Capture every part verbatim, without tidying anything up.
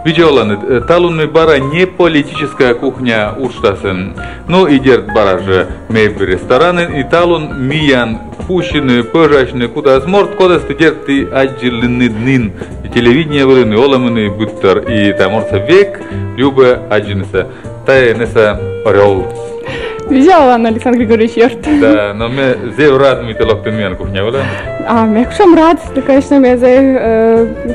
Видза оланныд, э, талун ми бара не политическая кухня уджтасын. Ну и дерт, бара жӧ ме ӧд ресторанын, и талун миян пусьыны, пӧжасьны кутас морт, кодӧс ті, дерт, ті аддзылінныд нин и телевидение вылын, и олӧмын, и быдтор, и тайӧ мортсӧ век любӧ аддзынысӧ. Тайӧ Инесса Орёл. Видза олан, Александр Григорьевич, ёрт. Да, но ме зэв рад, мый тэ локтін миян кухня вылӧ. А ме кутшӧм рад, да, конечно, ме зэв, э,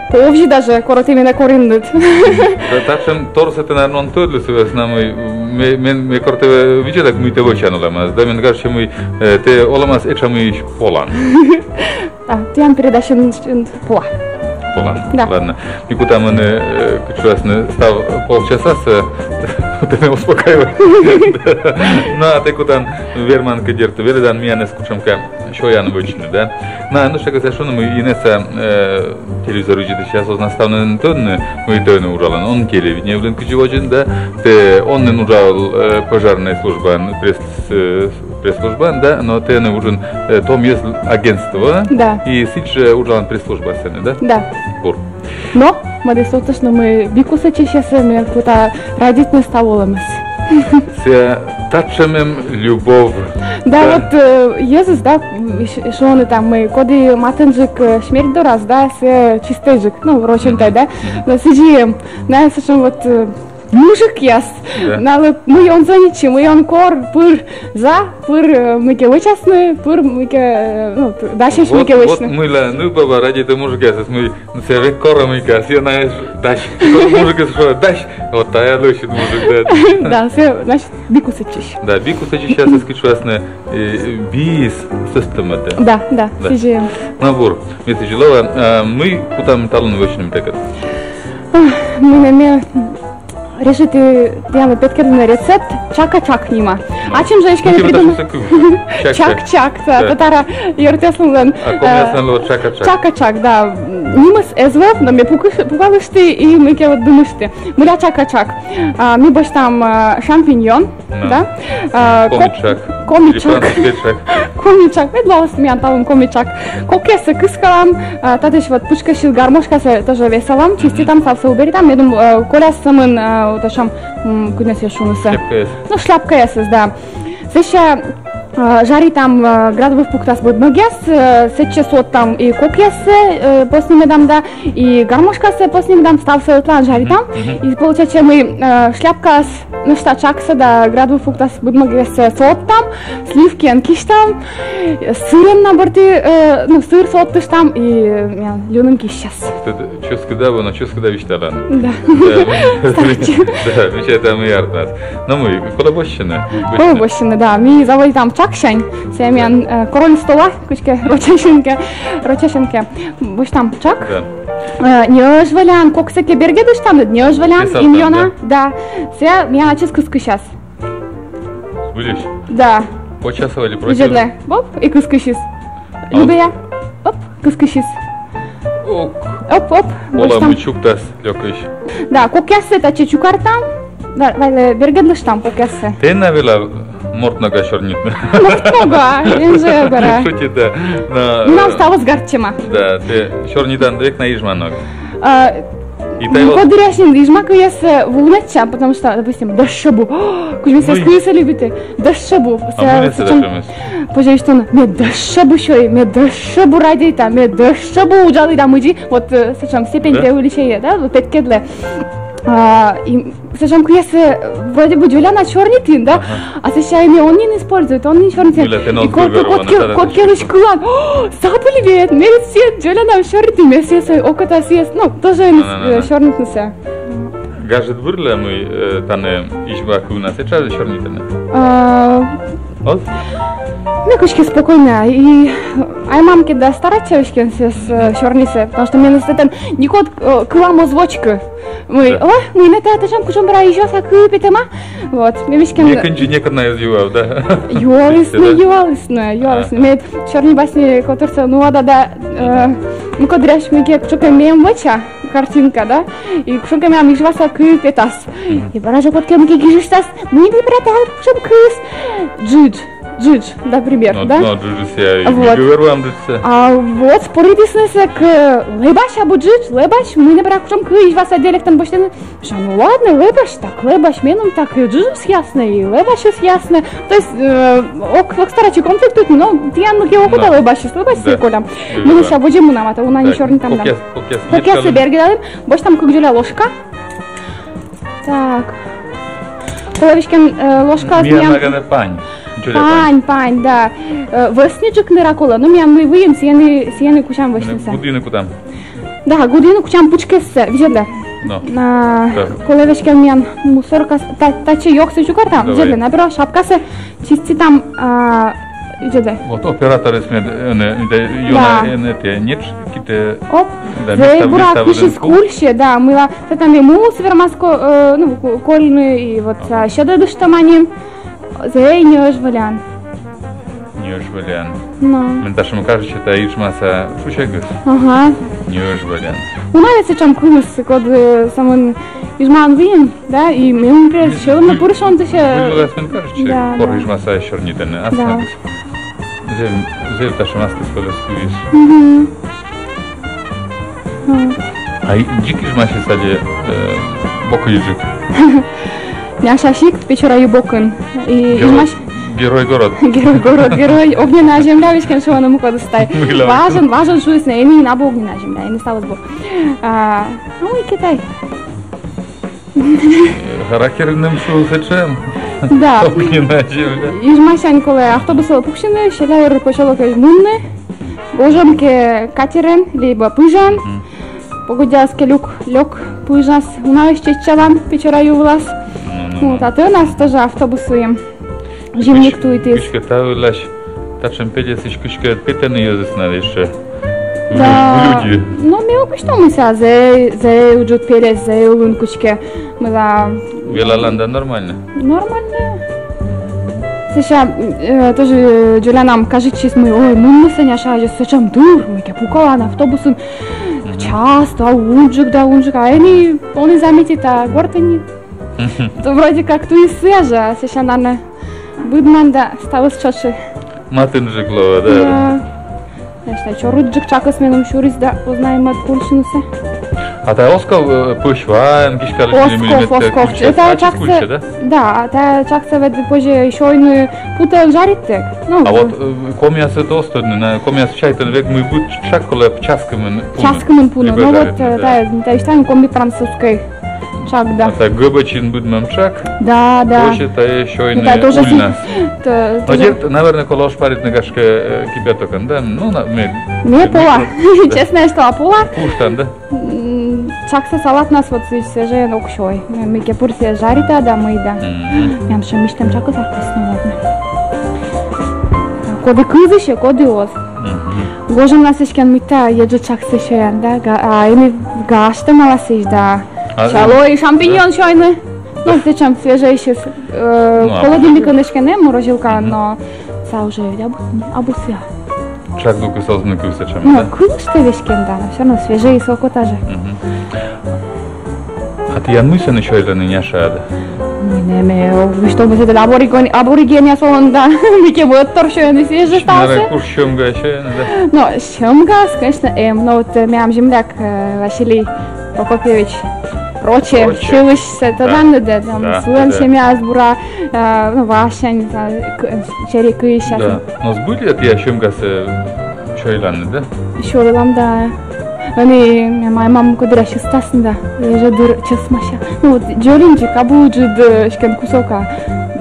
повзьӧ даже, кор тэ менӧ коринныд. Да, татшӧм торсӧ тэ, наверно, он тӧдлы, сы вӧсна мый ме, ме, ме кор тэ видзӧда, мый тэ вӧчан олӧмас. Да, мен кажитчӧ, мый, э, тэ олӧмас этша мыйысь полан. А, тіян передачаын, м, пола. Пола. Да. Ладно. Ми кутам ӧні, э, кыдз шуасны, став полчасас, э, тэнӧ успокаивать. Ну, а тэ кутан верман кӧ, дерт, велӧдан миянӧс кутшӧмкӧ сёян вӧчны, да? Но, ну, что кӧсъя шуны, мый Инесса, э, телевизор видзӧдысьяс оз на ставным тӧдны, мый тэ ӧні уджалан он телевидение вылын кыдзи водзын, да? Тэ он нин уджал, э, пожарнӧй службаын, пресс, э, пресс-службаын, да, но тэ ӧні уджын, э, том йӧз агентство. Да. И сэтчӧ уджалан пресс-службаын, да? Да. Бур. Но мӧдӧс сетӧ шуны, мый би кусӧдчысьясӧс ме кута радейтны став олӧмас. Сійӧ татшӧм эм любовь. Да, да. Вот, э, йӧзыс, да, м, ш-, шуӧны там, мый коді матынджык, э, смерть дорас, да, сійӧ чистӧйджык, ну, рочӧн тай, да. Но сідзи эм, найӧ сэтшӧм вот, э, мужикъяс. Да. Налы мый он звонитчы, мый он кор, пыр за, пыр, э, мыйкӧ вӧчасны, пыр мыйкӧ, э, ну, т-, дасьӧсь мыйкӧ вӧчны. Вот, вот мыйла нывбаба радейтӧ мужикъясӧс, мый, ну, сійӧ век корӧ мыйкӧ, сійӧ, знаешь, дась. Мужикыс шуӧ, дась. Вот тайӧ лӧсьыд мужик, да. Да, сійӧ, значит, би кусӧдчысь. Да, би кусӧдчысьясыс, кыдз шуасны, э, биыс сӧстӧммӧдӧ. Да, да, да. Сідзи. Но бур, ме сідзи лоа, а мый кутам талун вӧчны тэкӧд? Ах, ме, ме, решиті тіянлы петкӧдлыны рецепт чака-чак нима. Ачым жӧ эськӧ ме придумала. Чак-чак, да, татара ёртъяслӧн. А комияслӧн лоӧ чака-чак. Чака-чак, да. Нимыс эз вӧв, но ме пукыш-, пукалышті и мыйкӧ вот думышті. Мыйла чака-чак. А, ми босьтам, а, шампиньон, да? А, коми чак. Коми чак. Или французский чак. Коми чак. Мед лоас миян талун коми чак. Кокъяссӧ кыскалам, а, татысь вот пытшкӧсйыд гармошкасӧ тоже весалам, чиститам, ставсӧ уберитам, медым, э, коляс сӧмын, э, вот сэтшӧм, м, кыдз нӧ сійӧс шуны. Шляпкаяс. Ну, шляпкаясыс, да. Сэсся, э, жаритам, э, градвыв пуктас быдмӧгъяс, э, сэтчӧ содтам и кокъяссӧ, э, поснімӧдам, да, и гармошкасӧ поснімӧдам, ставсӧ ӧтлаын жаритам. Мгм, мгм. И получайтчӧ, мый, э, шляпкаыс нӧшта чаксӧ да градвыв пуктас быдмӧгъяссӧ содтам, сливкиӧн кисьтам, сырӧн на бӧрти, э, ну, сыр содтыштам и, э, миян льӧным кисьтас. Ох, тэ чӧскыд абу, но чӧскыда висьталан. Да. Да. Старайтчи. Да, вичча, тайӧ миян артмас. Но мый, колӧ босьтны? Колӧ босьтны, да. Ми заводитам чаксянь. Сійӧ миян, э, король стола, кутшӧмкӧ рочӧн кӧ, рочӧн кӧ. Босьтам чак. Да. Э, нёжволян, коксӧ кӧ бергӧдлыштан, нёжволян, весалтам, имъёна, да? Да. Сійӧ миян ачыс кыскысяс. Збыльысь? Да. Почасовӧй ли просил? Видзӧдлы. Оп, и кыскысис. А. Любӧя. Оп, кыскысис. Ок. Оп, оп. Ола босьтам. Мый чуктас лёкысь. Да, кокъяссӧ татчӧ чукӧртам. Да, вайлы бергӧдлыштам кокъяссӧ. Тэ на вела морт нога сёрнитны? Морт нога, эн жӧ бара. Шутит, да. Но, мынам, э, ставыс гартчӧма. Да, тэ сёрнитан век на Ижма ног. А, и тайӧ вот кодыръясьыс Ижма кывъяссӧ вунӧдча, потому что, допустим, дӧшшӧбу. Кузьмисӧ, кывсӧ любитӧ. Дӧшшӧбу. А мый нӧ сэтшӧм дӧшшӧбу? Позьӧ висьтавны: ме дӧшшӧбу сёй, ме дӧшшӧбу радейта, ме дӧшшӧбу уджалі да мыйджи. Вот, э, сэтшӧм степень преувеличения, да, вот петкӧдлӧ. А, и сэтшӧм кывъяссӧ вроде бы дзоляна сёрнитін, да? Ага. А сэсся ӧні он нин использует, он нин сёрнитін. И кор кӧ кодкӧлысь кылан: «О, забыли ведь, ме ведь сійӧс дзоляна сёрнитін, ме сійӧс окота сійӧс, ну, тоже, э, сёрнитнысӧ». Гажӧд вӧлі, мый, э, тані Ижма кывнас этша сёрнитӧны? А, оз? Ме кыдзкӧ спокойно. И ай-мам кӧ да старайтчӧ эськӧ сійӧс, э, сёрнисӧ, потому что менӧ сэтӧн некод, э, кылам оз вочкы. Мый, да. Ой, мый нӧ татшӧм, кутшӧм бара Ижмаса кыв петӧма. Вот, ме веськӧ... Ме кындзи некор на эз юав, да? Юалісны, юалісны, юалісны. А. Ме сёрни басни котыртса нуӧда да, э, ну, кодыръясьыс мыйкӧ кутшӧмкӧ мем вӧча, картинка, да? И кутшӧмкӧ миян Ижмаса кыв петас. Мгм. И бара жӧ кодкӧ мыйкӧ гижыштас: «Мый нӧ, брат, а кутшӧм кыв?» Джидж. джидж, да, пример, да? Но джиджыс я, и ми гӧгӧрвоам джиджсӧ. А вот споритісны сэк, э, лэбась абу джидж, лэбась, мый нӧ, бара, кутшӧмкӧ изьваса диалектӧн босьтӧны. Мися, ну ладно, лэбась так лэбась, меным так и джиджыс яснӧ, и лэбасьыс яснӧ. То есть, э, ог, ог старайтчы конфликтуйтны, но тіянлы кӧ окота лэбасьыс, лэбасьыс и колян. Мый сэсся водзӧ мунам, а то уна не сёрнитам да. Кокъяссӧ бергӧдалім, босьтам кык дзоля ложка. Так. Колӧ веськӧм, э, ложкаыс миян. Миян ногӧн пань. Пань, пань, да. Э, вӧсньыджык нӧ, бара, колӧ. Но миян мый выйым, сійӧн и, сійӧн и кутам вӧсньыссӧ. Гудйыны кутам. Да, гудйыны кутам пытшкӧссӧ, видзӧдлы. Но. А, да. Колӧ веськӧм миян мусоркасӧ, та-, татчӧ ёгсӧ чукӧртам, видзӧдлы, на, бара, шапкасӧ чиститам, а, видзӧдлы. Вот операторыс мед, э, не, не, ёна, э, не, те, нетш, китӧ. Оп. Да, зэй бура кысь кульсьӧ, да, мыйла, сэтӧн и мус вермас ко-, э, ну, ко-, кольны, и вот, а, сьӧдӧдыштӧма нин. Зэй ньӧжйӧ вӧлян. Ньӧжйӧ вӧлян. Но. Мен татшӧм кажитчӧ, тайӧ ижмаса шусьӧгыс. Ага. Ньӧжйӧ вӧлян. Уна ведь сэтшӧм кылыс, код, э, сӧмын ижмаӧн выйым, да, и мен прӧст сьӧлӧмӧ пыр шонтысьӧ. Выльвылас мен кажитчӧ, да, кор ижмаса сёрнитӧны, аслыс. Да. Зэв, зэв татшӧм аслыспӧлӧс кылыс. Мгм. А и-, дзик ижмасьыс али, э, бокыджык? Няшасигт Печора ю бокын. И герой, ижмась-, герой город. Герой город, герой. Огненная земля веськӧм шуӧны мукӧдыс тай. Мыйла. Важӧн, важӧн шуисны, ӧні нин абу огненная земля, ӧні ставыс бок. А, ну и Китай. Характерным шуӧ сэтшӧм. Да. Огненная земля. Ижмасянь колӧ автобусӧ пуксьыны, Селяйӧр посёлокӧ мунны. Гожӧм кӧ катерӧн, либӧ пыжӧн. Мгм. Погодаыс кӧ лёк, лёк пыжас, унаысь чеччалан Печора ю вылас. Ну, ну, ну. Вот, а тӧнас тоже автобус выйым. Зимник туйтіс. Кыдзкӧ та вылас татшӧм пельӧсысь кыдзкӧ петӧны йӧзыс на ещё. Да. Люди. Но ме ог висьтав, мися, зэй, зэй ыджыд пельӧс, зэй ылын кыдзкӧ. Мыйла. Велалан да нормально. Нормально. Сэсся, э, тоже дзолянам кажитчис, мый, ой, муннысӧ няшасьӧ сэтшӧм дыр, мыйкӧ пукалан автобусын. Мгм. Час да унджык да унджык, а ӧні он и заметит, а гортын. То вроде как туйыс сыа жӧ, а сэсся, наверно, быдман да ставыс тшӧтш. Матынджык лоӧ, да? Да. Значит, чорыдджык тшакыс меным сюрис да, оз на и мӧд пульччынысӧ. А тайӧ оз ков, э, пӧсь ваӧн киськалысь? Оз ков, оз ков. Тайӧ тшаксӧ, да? Да, а тайӧ тшаксӧ ведь позьӧ сёйны путӧн жаритӧг. Ну, а вот, э, комиясыд оз тӧдны, на, комияс чайтӧны век, мый быд тшак колӧ часкӧмын пуны. Часкӧмын пуны. Ну вот, э, тайӧ, тайӧ, тайӧ комби французскӧй. Тшак, да. А тайӧ гӧбӧчин быдмӧм тшак. Да, да. Тоже тайӧ сёйны ульнас. А дерт, наверное, колӧ ошпаритны, гашкӧ, э, кипятокӧн, да? Ну, на, ме, ме пола. Честно, что пола. Пуштан, да? М, тшаксӧ салатнас вот свежӧйӧн ог сёй. Мыйкӧ пыр сійӧс жарита да мый да. Мгм. Миян сэтшӧм мисьтӧм тшакыс артмис, ну ладно. Коді кывзысьӧ, коді оз. Мгм. Гожӧмнас эськӧ мыйта еджыд тшаксӧ сёян, да? Га-, а ӧні гажтӧмаласьӧсь, да. А, чалӧ и шампиньон сёйны. Ну, сэтшӧм свежӧйсьыс, э, холодильникын эськӧ эм, морозилкаын, но сійӧ уже ведь абу, абу сыа. Тшак дукыс оз нин кыв сэтшӧм, да? Ну, кывзыштӧ веськӧм да, но всё равно свежӧйсӧ окота жӧ. Мгм. А тіян мый сэні сёйлӧны няшад? Нинӧм, э, висьтав, мый сэтӧн абориген-, аборигенъяс олӧны да, мыйкӧ мӧдтор сёйӧны свежӧй ставсӧ. Наверно, куш сьӧмга сёйӧны, да? Но сьӧмгаыс, конечно, эм, но вот, э, миян земляк, э, Василий Прокопьевич Рочев, Рочев. Сьылысь, э, да, тӧданныд да, там, да, сылӧн, да, семьяыс бура, э, ну, Васянь, э, к-, чери кыйсьыс. Да. Но збыль ли тіян сьӧмгасӧ сёйланныд, да? Сёйлам, да. Ӧні ме мамӧ кодыръяс чӧсасны да, вежӧ дыр чӧсмася. Ну вот, дзоляник абу ыджыд, э, эськӧ кусок, а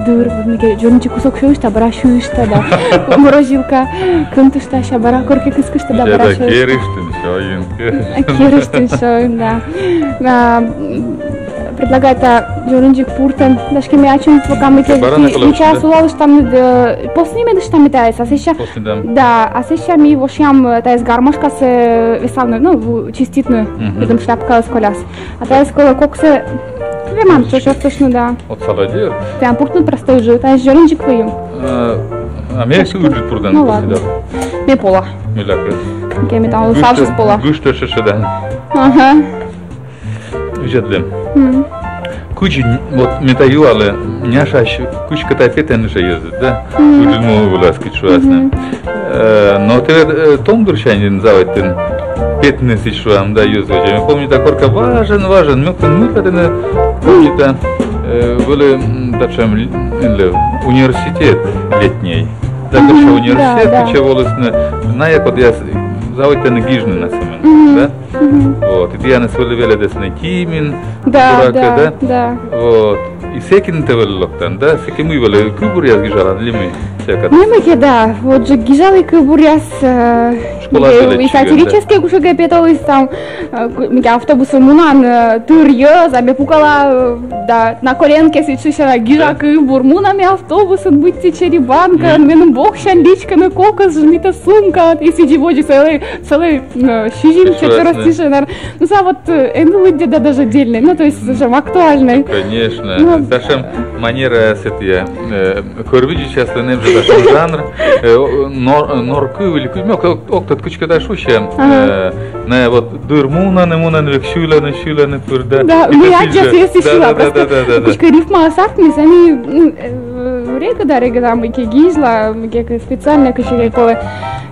дыр, вот, мыйкӧ дзоляник кусок сёйышта, бара сюйышта да. Морозилкаӧ кынтышта сэсся, бара коркӧ кыскышта да, бара сёйышта. Керыштін сёйин. Керыштін сёйин, да. А, м, предлагайта дзоляник пуртӧн. Гашкӧ, ме ачым, пока ми тіянӧс, ми тіянӧс сулалыштам, э, посни медыштам ми тайӧс, а сэсся... Посни, да. Да, а сэсся ми вошъям, э, тайӧс гармошкасӧ, э, весавны, ну, в-, чиститны, мгм, медым шляпкаыс коляс. А тайӧс колӧ коксӧ верман чӧртыштны, да. Отсалӧ дыр. Тіян пуртны простӧй ыджыд, тайӧс дзоляник выйым. Э, а ме ыджыд пуртан. Ну ладно. Ме пола. Мыйлакӧ. Ме там савсис пола. Гыштӧ тшӧтш да. Ага. Видзӧдлы. Мгм. Кыдзи, вот, ме тай юалі, няшась кыдзкӧ тай петӧны жӧ йӧзыс, да? Мгм. Ыджыд му вылас, кыдз шуасны. Мгм. Э, но тэ ведь, э, том дырсянь заводитін петны, сідз шуам, да, йӧзыс. Ме помнита, коркӧ важӧн, важӧн, ме ог тӧд, мыйла тэныд, помнита, э, вӧлі, м, татшӧм, л-, н-, ле-, университет летней. Да, мгм, кыдзи университет, да, да, кыдзи волісны найӧ, кодъяс заводитӧны гижны на сӧмын, мгм, да? Мгм. Вот, и тіянӧс вӧлі велӧдісны Тимин, да, буракӧ, да, да, да. Вот. И сэки тэ вӧлі локтан, да? Сэки мый вӧлі, кывбуръяс гижалан ли мый? Сэки. Ме мыйкӧ, да, вот жӧ гижалі кывбуръяс, э, школаын, э, велӧдчигӧн, да, и сатирическӧй кутшӧмкӧ петаліс там, э, ку-, мыйкӧ автобусын мунан, э, тыр йӧз, а ме пукала, э, да, на коленкӧ сэтчӧ сяна гижа, да, кывбур. Муна ме автобусын, быттьӧ черибанка, мгм, меным боксянь личкӧны кокыс, жмитӧ сумка, и сідзи водзӧ сылы, сылы, э, сизим-четверо сэтшӧм. Ну, са вот, э, эн лыддьы да даже дельный, ну, то есть, сэтшӧм актуальный. Конечно. Ну, татшӧм манера сэтшӧм, э, кӧр видзысьяслӧн эм жӧ татшӧм жанр, э, о, нор-, норкыв или кыдз, ме ог, ог тӧд, кыдзкӧ тай шусьӧ, ага, э, найӧ вот дыр мунӧны, мунӧны, век сьылӧны, сьылӧны пыр, да. Да, и ме аддза, сійӧс и сьыла, да, да, просто да, да, да, да, кыдзкӧ рифмаыс артмис, а ме, м, э, регыда, регыда мыйкӧ гижла, мыйкӧ специально кыдзкӧ колӧ.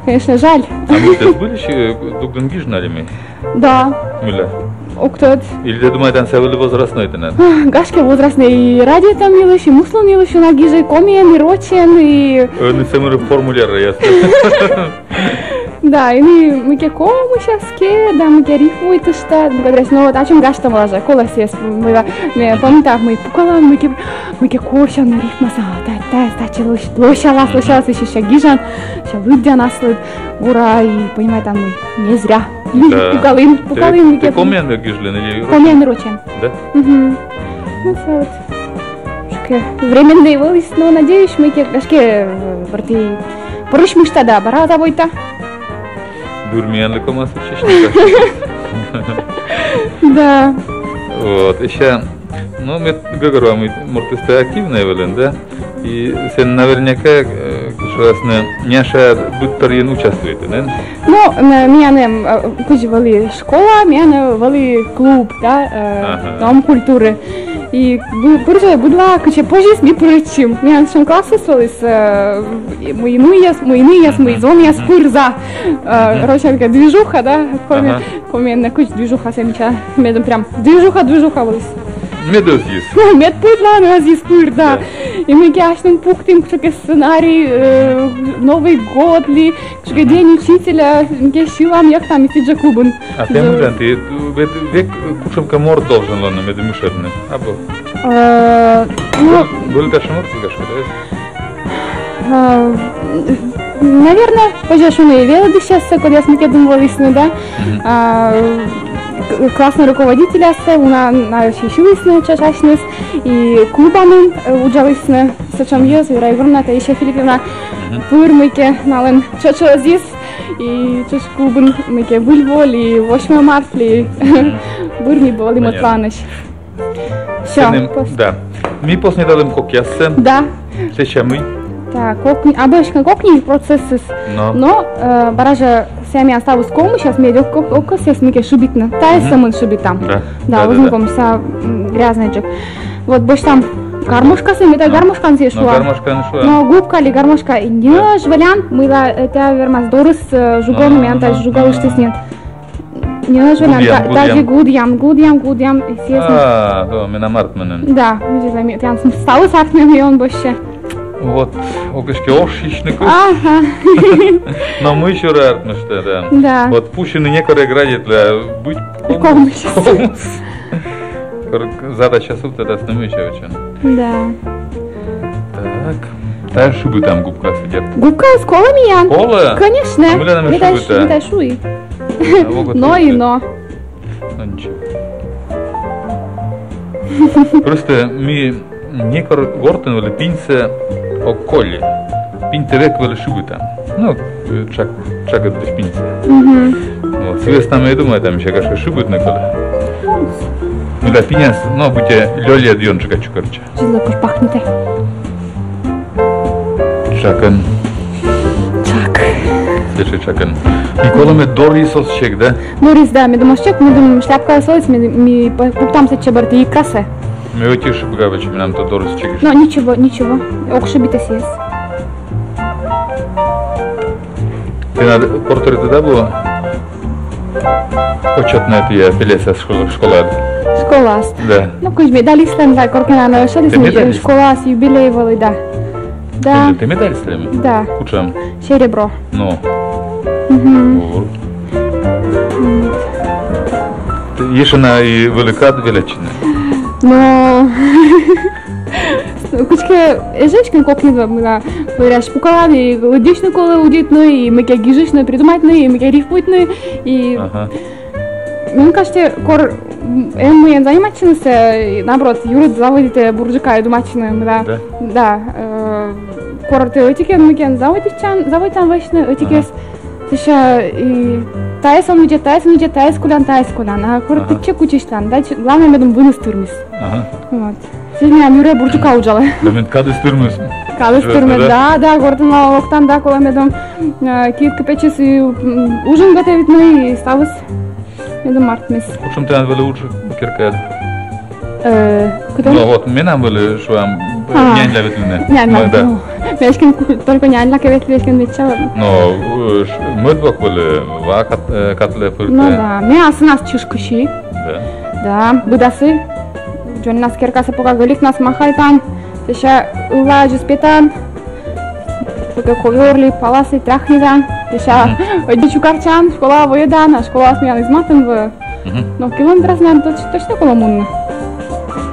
Конечно, жаль. А мый, тэ збыльысь, э, дугдін гижны али мый? Да. Мыйла? Ог тӧд. Или тэ думайтан, сійӧ вӧлі возрастнӧй тэнад? А, гашкӧ, возрастнӧй. И радиойтӧм йылысь, и муслун йылысь уна гижи, и комиӧн, и рочӧн, и... Ӧні сӧмын формуляръяс. Да, и ми, мыйкӧ комысяс кӧ, да, мыйкӧ рифмуйтышта, да, кыдз, но вот ачым гажтӧм лоӧ жӧ, колӧ сійӧс, мыйла, ме помнита, мый пукала, мыйкӧ, мыйкӧ кӧсъя на рифмасӧ, а, та, та, татчӧ лось-, лӧсялас, лӧсялас, и сэсся гижан, сэсся лыддян аслыд, ура, и понимайтан, мый не зря. Да. Пукалін, пукалін. Тэ, мыйкӧ, тэ комиӧн гижлін или рочӧн? Комиӧн, рочӧн. Да? Мгм. Ну, всё вот. Кыдзкӧ временнӧй вӧліс, но, надеюсь, мыйкӧ, гашкӧ, э, бӧрти пырысь мышта да, бара тай войтан. Дыр миянлы ковмас виччысьны. Да. Вот, ещё, ну, ме гӧгӧрвоа, мый мортыс тэ активнӧй вӧлін, да? И сэн наверняка, э, кыдз шуасны, няшад быдторйын участвуйтін, да? Ну, м, миян эм, э, кыдз вӧлі школа, миян вӧлі клуб, да, э, ага, дом культуры. И бы-, пыр жӧ быдлаӧ, кытчӧ позис, ми пырӧдчим. Миян сэтшӧм классыс вӧліс, э, мый нуӧдъяс, мый нуӧдъяс, мый зонъяс, мгм, пыр за. Э, мгм, рочӧн кӧ движуха, да, коми-, ага, комиӧн кыдз движуха сэтшӧм, медым прям движуха, движуха вӧліс. Мед ӧзйис. Мед пыдлаын ӧзйис пыр, да. Да. И мыйкӧ асьным пуктім кыдзкӧ сценарий, э, Новый год ли, кыдзкӧ День учителя, мыйкӧ сьылам, йӧктам, и сідз жӧ клубын. А тэ мыйла, тэ, э, век, век кутшӧмкӧ морт должен лоны, медым ышӧдны. Абу. Э, ну, вӧлі татшӧм морт, гашкӧ, да? А, наверно, позьӧ шуны, велӧдысьяссӧ, кодъяс мыйкӧ дінӧ вӧлісны, да? Мгм. А, к-, классный руководительяссӧ, уна найӧс сьылісны чӧжасьныс, и клубаным, э, уджалісны сэтшӧм йӧз, Вера Егоровна, Таисия Филипповна, мгм, пыр мыйкӧ налӧн чӧж ӧзйис, и чӧж клубын мыйкӧ Выль во ли, восьмое март ли, мгм, быд ми вӧлім ӧтлаанӧсь. Всё. Сэні, пос-, да. Ми поснидалім кокъяссӧ. Да. Сэсся мый? Так, кокни, а больше кокни процессыс. Но. Но, э, бара жӧ сійӧ миян ставыс ковмысяс, мед ог-, ог-, огкӧсъяс мыйкӧ шыбитны. Тайӧ сӧмын шыбитам. Да. Да, да, да, да. Возьмам, помню, сійӧ, м, грязный джек. Вот босьтам гармошкасӧ, ме тай гармошкаӧн сійӧ шуа. Но гармошкаӧн шуа. Но губка ли гармошка, ньӧжйӧ вӧлян, мыйла, э, тайӧ вермас дорыс, э, жугӧны, миян тай жугалыштіс нин. Ньӧжйӧ вӧлян, гудъям, та-, гудъям. Тадзи гудъям, гудъям, гудъям, и сійӧ. А, то, менам артмӧ нин. Да, видишь, тіян ставыс артмӧ, миян босьтӧ. Вот, ог эськӧ ошйысьны кӧ. Ага. Но мый сюрӧ артмыштӧ, да. Да. Вот пусьыны некор эг радейтлы быть ковмыс. Ковмыс. Кор-, задача сувтӧдасны мый сэтшӧм. Да. Так. Тайӧ шыбитам губкасӧ, дерт. Губкаыс колӧ миян. Колӧ? Конечно. А мыйла нӧ эм шыбита? Ме тай шуи. Но и но. Ну, ничего. Просто ми некор гортын вӧлі пиньсӧ ог колльӧ. Пиньтӧ век вӧлі шыбитам. Ну, тшак, тшак ӧд пиньсӧ. Мгм. Вот, сы вӧсна ме и думайтам, мися, гашкӧ, шыбитны колӧ. Мыйла пиняс, но, быттьӧ лёльӧд ёнджыка чукӧртчӧ. Чизлӧ куш пахнитӧ. Тшакӧн. Тшак. Сэтшӧм тшакӧн. И колӧ мед дорйыс оз чек, да? Дорйыс, да, медым оз чек, медым шляпкаыс оз, медым ми п-, пуктам сэтчӧ бӧрти икрасӧ. Ме ӧти шыбига вӧчи, менам то дорысь чигыш. Но ничего, ничего. Ог шыбиты сійӧс. Тэнад квартирады да было? Почётнӧй тая пельӧсас школа, школаад. Школаас. Да. Но кыдз медалистлӧн да коркӧ на ӧшӧдісны, медалист? Школаас юбилей вӧлі да. Да. Тэ медалистлӧн? Да. Кутшӧм? Серебро. Но. Мгм. Бур. Ещӧ на и вӧлі кад велӧдчыны. Но. Кыдзкӧ эз эськӧ кокни да, мыйла, пырась пукалан, и лыддьысьны колӧ удитны, и мыйкӧ гижысьны, придумайтны, и мыйкӧ рифмуйтны, и... Ага. Мем кажитчӧ, кор, м, эм мыйӧн занимайтчынысӧ, и наоборот, юрыд заводитӧ бурджыка думайтчыны, да. Да? Да, э, кор тэ ӧтикӧн мыйкӧ заводитан, заводитан вӧчны, ӧтикӧс. Ага. Сэсся и тайӧс он видзӧд, тайӧс он видзӧд, тайӧс колян, тайӧс колян. А кор тыдчӧ кутчысьлан, да, ч-, главнӧй, медым выныс тырмис. Ага. Вот. Сійӧ миян юрӧ бурджыка уджалӧ. Да, мед кадыс тырмис. Кадыс тырмис, да, да, гортын локтан да, колӧ медым, э, киыд кыпӧдчис и, м, ужин готовитны и ставыс медым артмис. Кутшӧм тэнад вӧлі удж керкаяд? Э, кутшӧм? Ну вот, менам вӧлі, шуам, няньла ветлыны. Няньла. Ну да. Ме эськӧ только няньла кӧ ветлі, эськӧ медся. Но, э, ш-, мӧд бок вӧлі, ва кат-, э, катлӧ, пыртӧ. Ну да, ме асывнас чышкыси. Да. Да, быдасӧ. Дзоньнас керкасӧ пока гӧликнас махайтан. Сэсся ылаӧдзыс петан. Пока ковёр ли, паласӧ тряхнитан. Сэсся ӧдйӧ чукӧртчан, школаӧ воӧдан, а школаас миян Изматын вӧлі. Но километрас, наверно, точ-, точно колӧ мунны.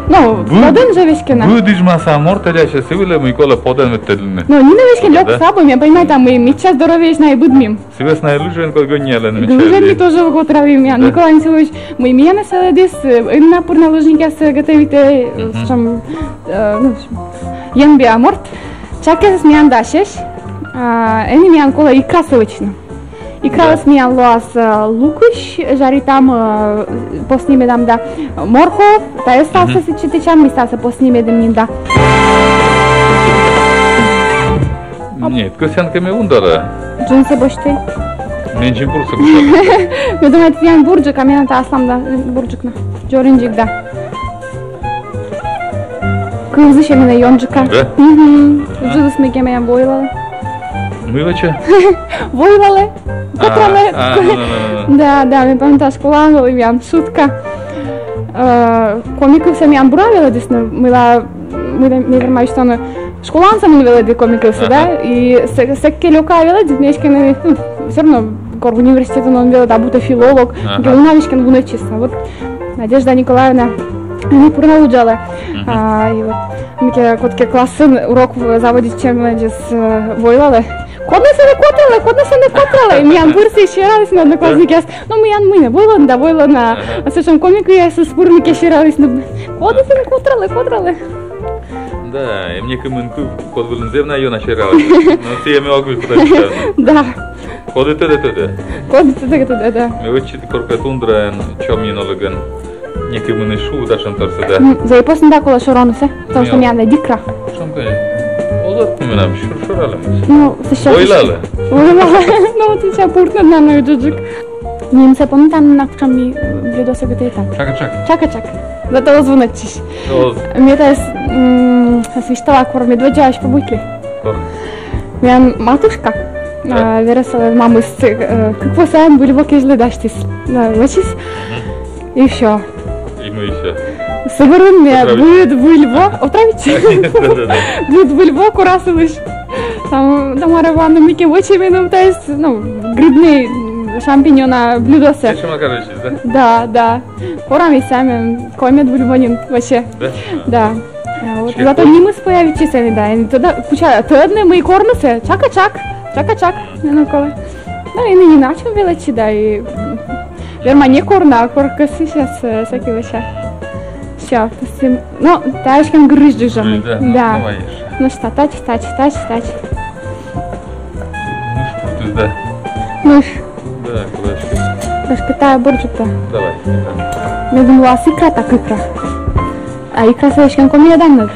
Но подӧн жӧ веськӧ на. Быд Измаса морт элясьӧ сы вылӧ, мый колӧ подӧн ветлӧдлыны. Но нинӧм веськӧ лёк сабы, ме понимайтан, мый мича здоровьеысь на и быдмим. Сы вӧсна и лыжиӧн кӧ гӧннялӧны. Лыжиӧн ми тоже кӧ отравим, Николай Николаевич, мый миянӧс велӧдіс, э, ӧні на пыр на лыжникъясӧс готовитӧ, э, сэтшӧм, э, ну, в общем, енбиа морт. Чакӧсыс миян дасьӧсь, а ӧні миян колӧ икрасӧ вӧчны. Икраыс миян лоас, э, лукысь, жаритам, э, посни медам да, морков, тайӧ ставсӧ сэтчӧ тэчам, ми ставсӧ посни медам нин да. Нет, кӧсъян кӧ, ме вундала. Джинсы босьті. Менсьым бурджык. Ме думайта, тіян бурджык, а менам та аслам да, бурджык на. Дзоринджык да. Кывзысь менӧ ёнджыка. Да? Мгм. Джинсыс мыйкӧ миян войлалӧ. Мый вӧчӧ? Войлалӧ. Котралӧ. А, ну, ну, ну, ну. Да, да, ме памята, школаын вӧлі миян шутка. Э, коми кывсӧ миян бура велӧдісны, мыйла, мыйла, ме верма висьтавны, школаын сӧмын велӧді коми кывсӧ, да? И сэ-, сэк кӧ лёка велӧді, ме эськӧ, ну, всё равно кор университетын он велӧд, а будто филолог, ге уна веськӧ вунӧдчис. А вот Надежда Николаевна, ӧні пыр на уджалӧ. А, и вот мыйкӧ кодкӧ классын урок в-, заводитчӧмӧдзыс, э, войлалӧ. Коднӧ сэні котралӧ, коднӧ сэні котралӧ. И миян пыр сійӧс сералісны одноклассникъяс. Но миян мый нӧ, войлӧны да войлӧны. А сэтшӧм коми кывъясыс пыр мыйкӧ сералісны. Коднӧ сэні котралӧ, котралӧ. Да, и некымын кыв, код вылын зэв на ёна сералӧ. Но сійӧ ме ог выль кутас сералны. Да. Коді тӧдӧ, тӧдӧ. Коді тӧдӧ, тӧдӧ, да. Ме вӧчи ті коркӧ тундраын, чомйын олігӧн. Некымын и шуӧ татшӧм торсӧ, да. М, зэй посны да колӧ шорӧмсӧ, потому что миянлы дикра. Шуам кӧ, олӧ, менам шор-, шоралӧ. Ну, сейчас. Войлалӧ. Войлалӧ. Ну, вот сейчас пуртны на, ну, и джуджик. Нимсӧ помнитан на, кутшӧм ми, э, блюдосӧ готовитам? Чака-чак. Чака-чак. Зато оз вунӧдчысь. Оз. Ме тайӧс, м, свистала, кор медводдзаысь побытлі. Кор? Миян матушка, да, а, верӧсалӧн мамыс, э, кык во сайын выль во кежлӧ дасьтіс. Да, вӧчис. Мгм. И всё. И мый всё. Сы бӧрын ме быд выль во, отравить? Да, да, да. Быд выль во кора сылысь. Там, там Тамара Ивановна мыйкӧ вӧчӧ меным тайӧс, ну, грибнӧй, м, шампиньона блюдосӧ. Эшшӧ макар вӧчис, да? Да, да. Корам и сійӧ, коми бульонын вӧчӧ. Да? Да. А, вот. Зато нимыс появитчис ӧні, да. Ӧні тӧда, кутшӧм, тӧдны, мый корнысӧ. Чака-чак. Чака-чак. Ну, колӧ. Ну, и ниначым велӧдчи, да, и, м, верма не корны, а кор кӧсйи, сейчас, э, сэки вӧча. Всё, пустим. Ну, тайӧ эськӧ гырысь джыжӧмыс. Да, ну, да. Давай ещё. Ну что, тач, тач, тач, тач. Мыш пуртыс, да. Мыш. Да, кулачки. Кулачки, тайӧ бурджык да. Давай. Ме думала, икра, так икра. А икрасӧ эськӧ коми ӧд на нин.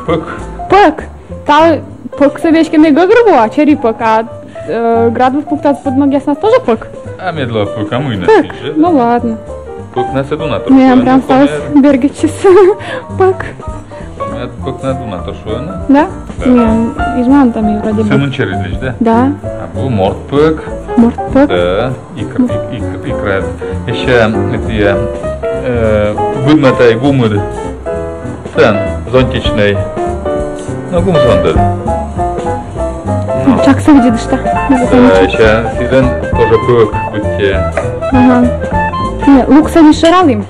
Пӧк. Пӧк. Та пӧксӧ эськӧ ме гӧгӧрвоа, чери пӧк, а, э, градус пуктас пыдмӧгъяснас тоже пӧк. А мед лоӧ пӧк, а мый нӧ. Пӧк. Ну ладно. Пӧкнасӧ дона торсӧ. Мем прям став бергӧдчис пӧк. Пӧкнасӧ дона торсӧ, да? Да. Мем изьваӧн там и вроде бы. Сӧмын черизлысь, да? Да. А бу морт пӧк. Морт пӧк. Да. Ик-, ик-, ик-, икра. Ещӧ эти, э, быдмӧ тай гумыд. Сэн зонтичнӧй. Но гум зонтыд. Но. Чаксӧ видзӧдышта. Да, ещӧ сідз тоже пӧк быттьӧ. Ага. Не, луксӧ ми шӧралім.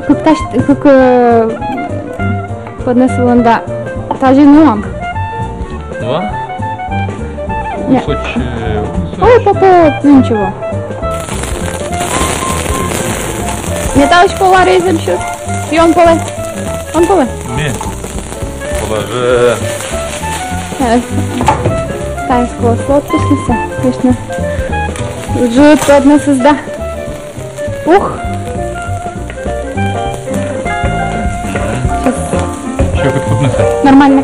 Кык тась-, кык, э, поднос вылын да. Тазьӧ нуам. Два? Не. Кусочек, кусочек. О, попо, ну ничего. Ме таысь пола резем сейчас. И он поле. Он поле. Ме. Положи. Э, таысь пола сладкость, конечно. Жут подносыс, да. Ух. Сейчас. Ещё хоть куда-то. Нормально.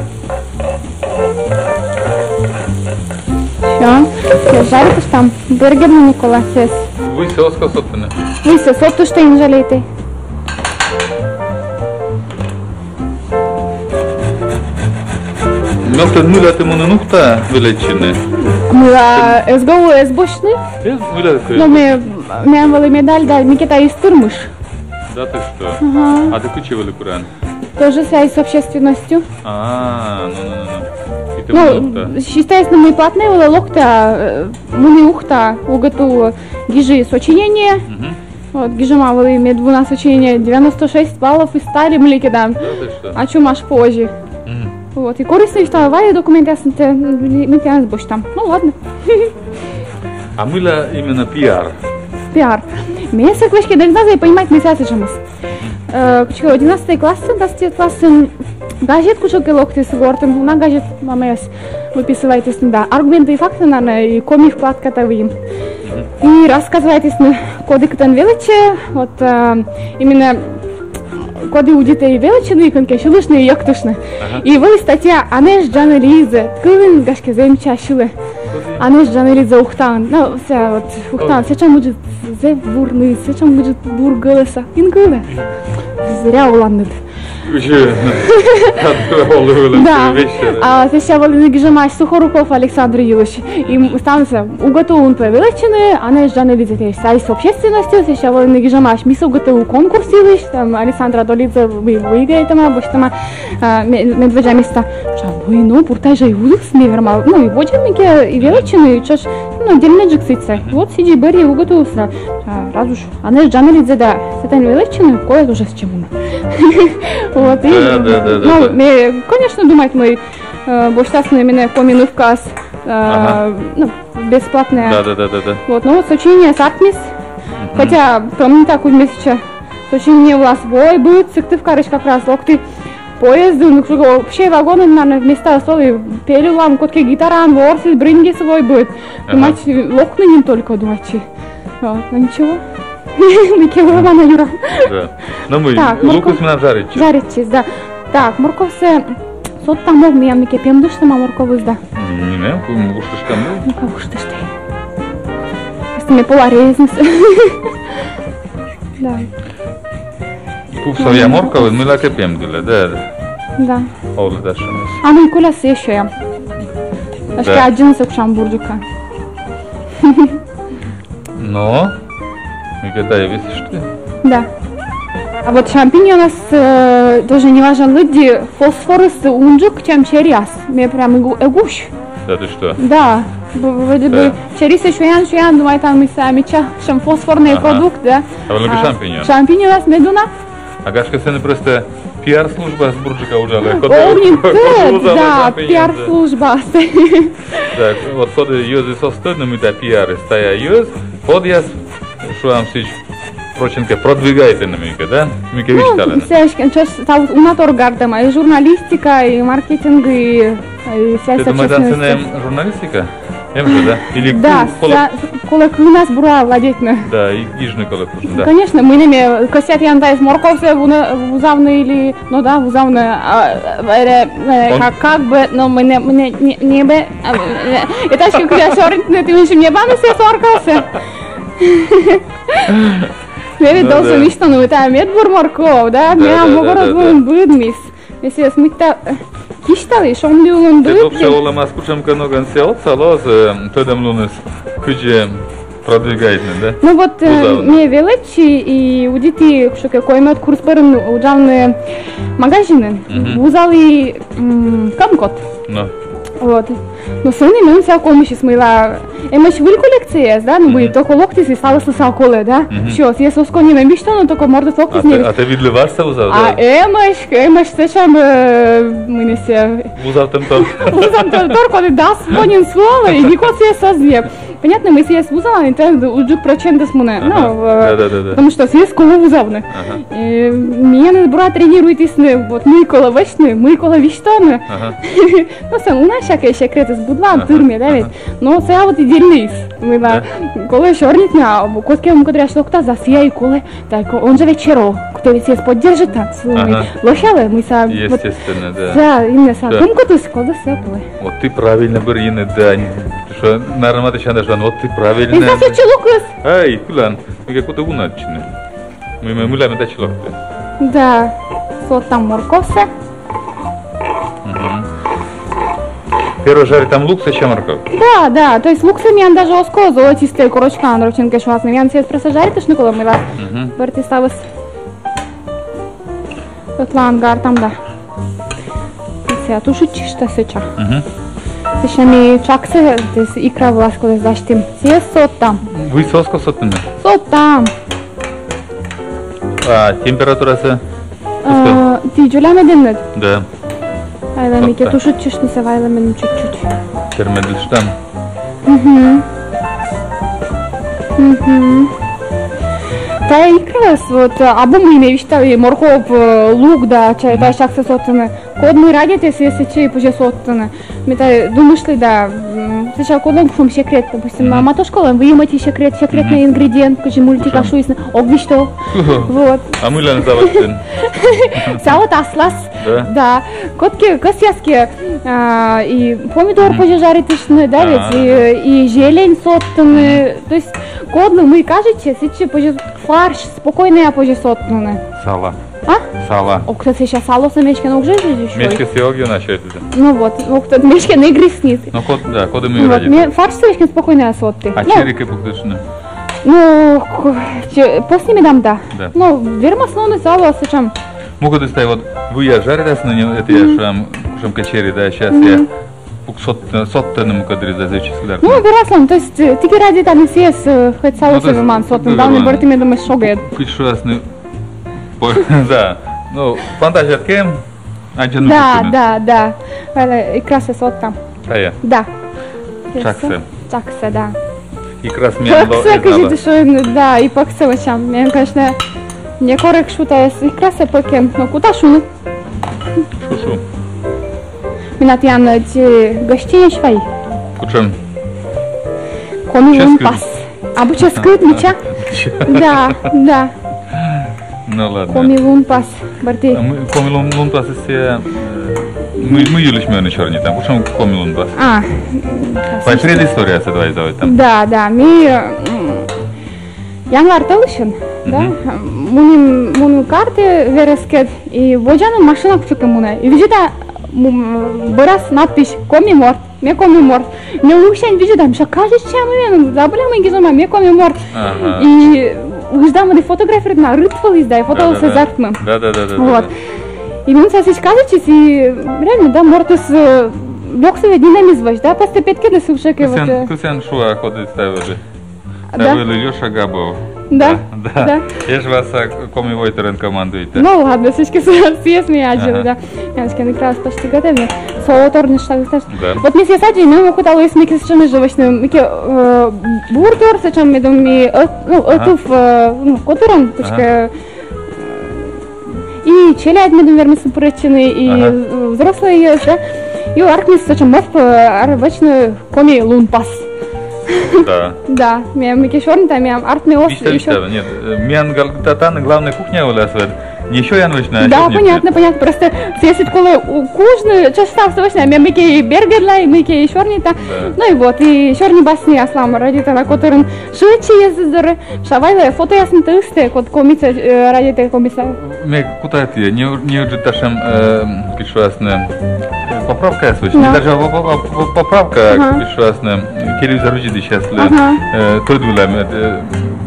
Всё. Сейчас жарит уж там. Бергер на Николасес. Вуйсӧ оз кӧ соттыны. Вуйсӧ сотышта, эн жалейт. Мӧд тӧд, мыйла тэ мунін Ухтаӧ велӧдчыны? Мыйла, СГУ эз босьтны. Эз, мыйла тэ? Но ме, мем вӧлі медаль да, микӧ тай эз тырмыш. Да ты что? Ага. А тэ кытчӧ вӧлі пыран? Тоже связь с общественностью. А, ну, ну, ну, ну. И ты мунін Ухтаӧ? Ну, считается, мый платнӧй вӧлі, локтӧ, э, муні Ухтаӧ, УГТУ, гижи сочинение. Мгм. Вот, гижӧма вӧлі медвуна сочинение, девяносто шесть баллов из ста ли мыйкӧ да. Да ты что? А чё, маш позже. Мгм. Вот, и корисны висьталӧ, вай документъясыд, ме тіянӧс босьтам. Ну, ладно. А мыйла именно пиар? Пиар. Ме сэк веськыда эг на зэй понимайт, мый сійӧ сэтшӧмыс. Э, кыдзкӧ одиннадцатый классын, дас третий классын газет кутшӧмкӧ локтіс гортын, уна газет мамӧс выписывайтісны да. «Аргументы и факты», наверное, и «Коми» вкладка та выйым. И рассказывайтісны, коді кытӧн велӧдчӧ, вот, э, именно коді удитӧ и велӧдчыны, и кӧнкӧ сьылыштны и йӧктыштны. Ага. И вӧлі статья «Анэш Джанелизэ». Кылін, гашкӧ, зэв мича сьылӧ. «Анэш Джанелизэ Ухтаын». Ну, всё, вот, Ухтаын. Ой. Сэтшӧм ыджыд зэв бур нин, сэтшӧм ыджыд бур гӧлӧсӧн. Эн кылӧ. Зря оланныд. Уже. Да. А сэсся вӧліны гижӧмаӧсь Сухоруков Александр йылысь. И м-, ставнысӧ УГТУ-ын пӧ велӧдчыны, «Анэш Джанелизэ», то есть связь с общественностью, сэсся вӧліны гижӧмаӧсь Мисс УГТУ конкурс йылысь, там Александра Долидзе вы-, выиграйтӧма, босьтӧма, а, ме-, медводдза места. Шуа, ну и ну, бур тай жӧ и удыс, ме верма, ну и водзӧ мыйкӧ и велӧдчыны, и тшӧтш, ну, дельнӧйджык сідзсӧ. Вот сідзи бӧрйи УГТУ-сы, а, раз уж «Анэш Джанелидзе» да сэтӧн велӧдчыны, колӧ тоже сэтчӧ мунны. Вот, и, да, да, да, да, ну, да. Ме, конечно, думайт, мый, э, босьтасны менӧ коми нывкаӧс, э, ага, ну, бесплатнӧя. Да, да, да, да, да. Вот, ну, сочинение артмис. Мгм. Хотя, помню, так, кудз ме сэтчӧ сочинение вылас вӧлі быд, Сыктывкарысь как раз локті поездын, общий вагонын, наверное, места столы, пель улам, кодкӧ гитараӧн ворсіс, брынзис вӧлі быд. Ага. Думайтчи, локны нин только, думайтчи. Вот, ну ничего. Мыйкӧ вӧлӧма на юрӧ. Да. Но мый, так, лукыс менам жаритчис. Жаритчис, да. Так, морковсӧ содтам ог, миян мыйкӧ пемдыштӧма морковыс да. М, нинӧм, куш-, куштыштам да. Ну-ка, куштышт. Просто ме пола резныс. Да. Пуксовъя морковыс мыйлакӧ пемдылӧ, да, да. Да. Олӧ да шонас. А мый коляс ещё я. Да. Ачыс аддзынысӧ кутшӧм бурджыка. Но, мыйкӧ тайӧ весиштӧ. Да. А вот шампиньонас, э, тоже неважӧн лыдди, фосфорыс унджык, чем черияс. Ме прям эгу-, эгусь. Да ты что? Да. Б-, вроде бы черисӧ сёян, сёян, думайтан, мый сійӧ мича, сэтшӧм фосфорнӧй продукт, да. А вӧлі кӧ шампиньон? Шампиньонас мед уна. А гашкӧ, сэні просто пиар-службаыс бурджыка уджалӧ. О, не, да, пиар-службаыс. Так, вот коді йӧзыс оз тӧдны, мыйта пиарыс, тайӧ йӧз, подъяс, шуам, сідз, прочинкӧ продвигайтӧны мыйкӧ, да? Мыйкӧ висьталӧны. Ну, сійӧ, конечно, ставыс уна торгартӧма, и журналистика, и маркетинг, и, и связь с общественностью. Тэ думайтан, сэні эм журналистика? Эм жӧ, да? Или да, ку-, колӧ-, са-, колӧ кывнас бура владетьны. Да, и гижны колӧ кужны, да. Конечно, мый нӧ ме кӧсъя тіян тайӧс морковсӧ вуна-, вузавны или, ну да, вузавны, а, э, э, как, как бы, но мый нӧ, мый нӧ, не, не бы, а, э, это ещё когда сёрнитны, тэ мынам небанысӧ соркасӧ. Ме ведь должен висьтавны, мый тайӧ медбур морков, да? Да, да, да, да. Ме могорӧд вылын быдмис. Ме сійӧс мыйта, э, кисьталі, шонді улын быдті. Вообще олӧмас кутшӧмкӧ ногӧн сійӧ отсалӧ, э, тӧдӧмлуныс кыдзи продвигайтны, да? Ну вот, э, ме велӧдчи и удиті кутшӧмкӧ коймӧд курс бӧрын уджавны магазинын. Вузалі, м, комкот. Но. Вот. Но сэні меным сійӧ комиӧсь, мыйла эмӧсь выль коллекцияяс, да, ну, мый только локтіс и ставыслы сійӧ колӧ, да. Всё, сійӧс оз кӧ нинӧм висьтавны, только мортыс локтіс. А тэ, а тэ видлы важ сійӧс вузавны? А эмӧсь, эмӧсь сэтшӧм, э, мый нӧ сійӧ, вузавтӧм тор. Вузавтӧм тор, коді дас во нин сулалӧ, и никод сійӧс оз ньӧб. Понятно, мый сійӧс вузалан, и тэн уджык прӧчентыс мунӧ. Ага. Ну, э, да, да, да, да. Потому что сійӧс колӧ вузавны. Ага. Э, менӧ бура тренируйтісны, вот, мый колӧ вӧчны, мый колӧ висьтавны. Ага. Ну, сійӧ уна всякӧй секретыс быдлаын тырмӧ, да ведь? Ага. Но сійӧ вот и дельнӧйыс. Мыйла, да, колӧ сёрнитны, а кодкӧ мукӧд дырйи локтас, а сійӧ и колӧ. Так, он же ведь сьӧрӧ, кӧть ведь сійӧс поддержитан, сылӧн лӧсялӧ, мый сійӧ, вот, естественно, да. Да, именно сійӧ. Да. Комкотыс колӧ, сійӧ колӧ. Вот ты правильно бӧрйин, да, что, наверное, матыстчан да, что, вот ты правильно. И сійӧ сэтчӧ локтіс. Эй, кылан, мыйкӧ кутӧ вунӧдчыны. Мый, мый, мыйла ме тадзи локті. Да, содтам морковсӧ. Мгм. Первой жаритам луксӧ, сэсся морков. Да, да, то есть луксӧ миян даже оз ков золотистӧй корочкаӧн, рочӧн кӧ шуасны. Миян сійӧс просто жаритыштны колӧ, мыйла. Мгм. Бӧрти ставыс ӧтлаын гартам да. Сійӧ тушитчыштас сэтчӧ. Мгм. Сэсся ми тшаксӧ, то есть икра вылас кодӧс дасьтім. Сійӧс содтам. Вуйсӧ оз ков содтыны? Содтам. А температурасӧ? А, ті дзоля медэнныд? Да. Вайлам икӧ тушитчыштны сійӧс, вайлам меным чуть-чуть. Термӧдыштам. Мгм. Мгм. Тайӧ икраыс, вот, э, абу мый ме висьталі, морков, э, лук да, ча-, тайӧ тшаксӧ содтыны. Код мый радейтӧ, сійӧс сэтчӧ и позьӧ содтыны. Ме тай думыштлі да, м, сэтчӧ кодлӧн кутшӧм секрет, допустим, на матушкалӧн выйым ӧти секрет, секретнӧй ингредиент, кутшӧм мультикас шуисны, ог висьтав. Вот. А мыйла нӧ заводитан? Завод аслас. Да? Да. Кодкӧ кӧсъяс кӧ, а, и помидор позьӧ жаритыштны, да ведь, и, и зелень содтыны. То есть, кодлы мый кажитчӧ, сэтчӧ позьӧ фарш спокойнӧя позьӧ содтыны. Сала. А? Сала. Ог тӧд, сэсся саласӧ ме эськӧ ог жӧ жӧ. Ме эськӧ сійӧ ог ёна сёйта. Ну вот, ог тӧд, ме эськӧ эг рискнит. Ну, код, да, коді мый радейтӧ. Ме фаршсӧ эськӧ спокойнӧя содті. А чери кӧ пуктыштны? Ну, к-, че-, посни медам да. Да. Ну, вермас нуны сала сэтшӧм. Мукӧдыс тай вот выйӧ жаритасны, не, это я шуам, шуам кӧ чери, да, сейчас я пук сот-, содтӧны мукӧддырйи да зэв чӧскыд артмӧ. Ну, вермас нуны, то есть, э, ті кӧ радейтанныд сійӧс, э, хоть саласӧ верман содтыны, главнӧй, бӧрти медым эз шогӧ. Кыдз шуасны, По-, да. Ну, фантазия кӧ аддзӧ, ну, да, да, да. Вайлам, икрасӧ содтам. Тайӧ? Да. Тшаксӧ. Тшаксӧ, да. Икрас миян лоӧ. Пӧксӧ, кыдзи тэ шуин, да, и пӧксӧ вӧчам. Мен, конечно, некор эг шу тайӧс икрасӧ пӧкӧн, но кута шуны. Шу, шу. Менам тіян, э, гостиняысь вай. Кутшӧм? Коми лунпас. Абу чӧскыд, мича? Да, да. Ну ладно. Коми лунпас, бӧрти. А мы, коми лун-, лунпас, если, э, мы, мый йылысь ми ӧні сёрнитам, кутшӧм коми лунпас. А, м, вай предысториясӧ давай, давай там. Да, да, ми, м, январ тӧлысьын, да, мунім, мунім картӧ верӧскӧд, и водзӧ нин машина кутшӧмкӧ мунӧ. И видзӧда, м, бӧрас надпись «Коми морт». Ме коми морт. Ме лунсянь видзӧда, мися, кажитчӧ, мый ме забыла, мый гижӧма, ме коми морт. Ага. И ыждам, мый фотографируйтны, а рыт вӧлі да, и фотоыс эз артмы. Да, да, да, да. Вот. И мися, сідз кажитчис, и реально, да, мортыс, э, лёксӧ ведь нинӧм эз вӧч, да, просто петкӧдліс кутшӧмкӧ вот, э. Кӧсъян, кӧсъян шуа, коді ставлы. Да. Ставлы Лёша Габов. Да, да, да. Эжваса «Коми войтырӧн» командуйтӧ. Ну ладно, сідзкӧ, сійӧс ме аддзылі, да. Яночка, ну как раз почти готовы. Соло торнышта, да. Вот ме сійӧс аддзи, ме ог кутавлы эськӧ сэтшӧм жӧ вӧчны, мыйкӧ, э, бурдор, сэтшӧм медым и, э, ну, ӧтув, э, ну, котырӧн, кутшӧмкӧ, и челядь медым вермисны пырӧдчыны, и, э, взрослӧйяс, да. И артмис сэтшӧм мӧвп, э, ар-, вӧчны коми лунпас. Да. Да, ме мыйкӧ сёрнита, ме артмӧ оз. Висьтав, висьтав, нет, э, миян гал-, та-, тані главнӧй кухня вӧлі ас вед. Не сёян вӧчны, а... Да, сёрниты. Понятно, понятно. Просто сійӧс колӧ у-, кужны, чӧжтавны вӧчны, а ме мыйкӧ бергӧдла, и мыйкӧ сёрнита. Да. Ну и вот, и сёрни басни аслам радейтана, котырын шыӧдчи йӧзыс дорӧ, мися, вайлӧ фотояснытӧ ыстӧ, код комиӧн, э, радейтӧ комиӧн. Ме кута тай, не, не уже татшӧм, э, кыдз шуасны, э, поправкаяс вӧчны. Да. Даже по-, по-, по-, поправка, ага, кыдз шуасны, телевизор видзӧдысьяслы, ага, э, тӧд вылӧ, э,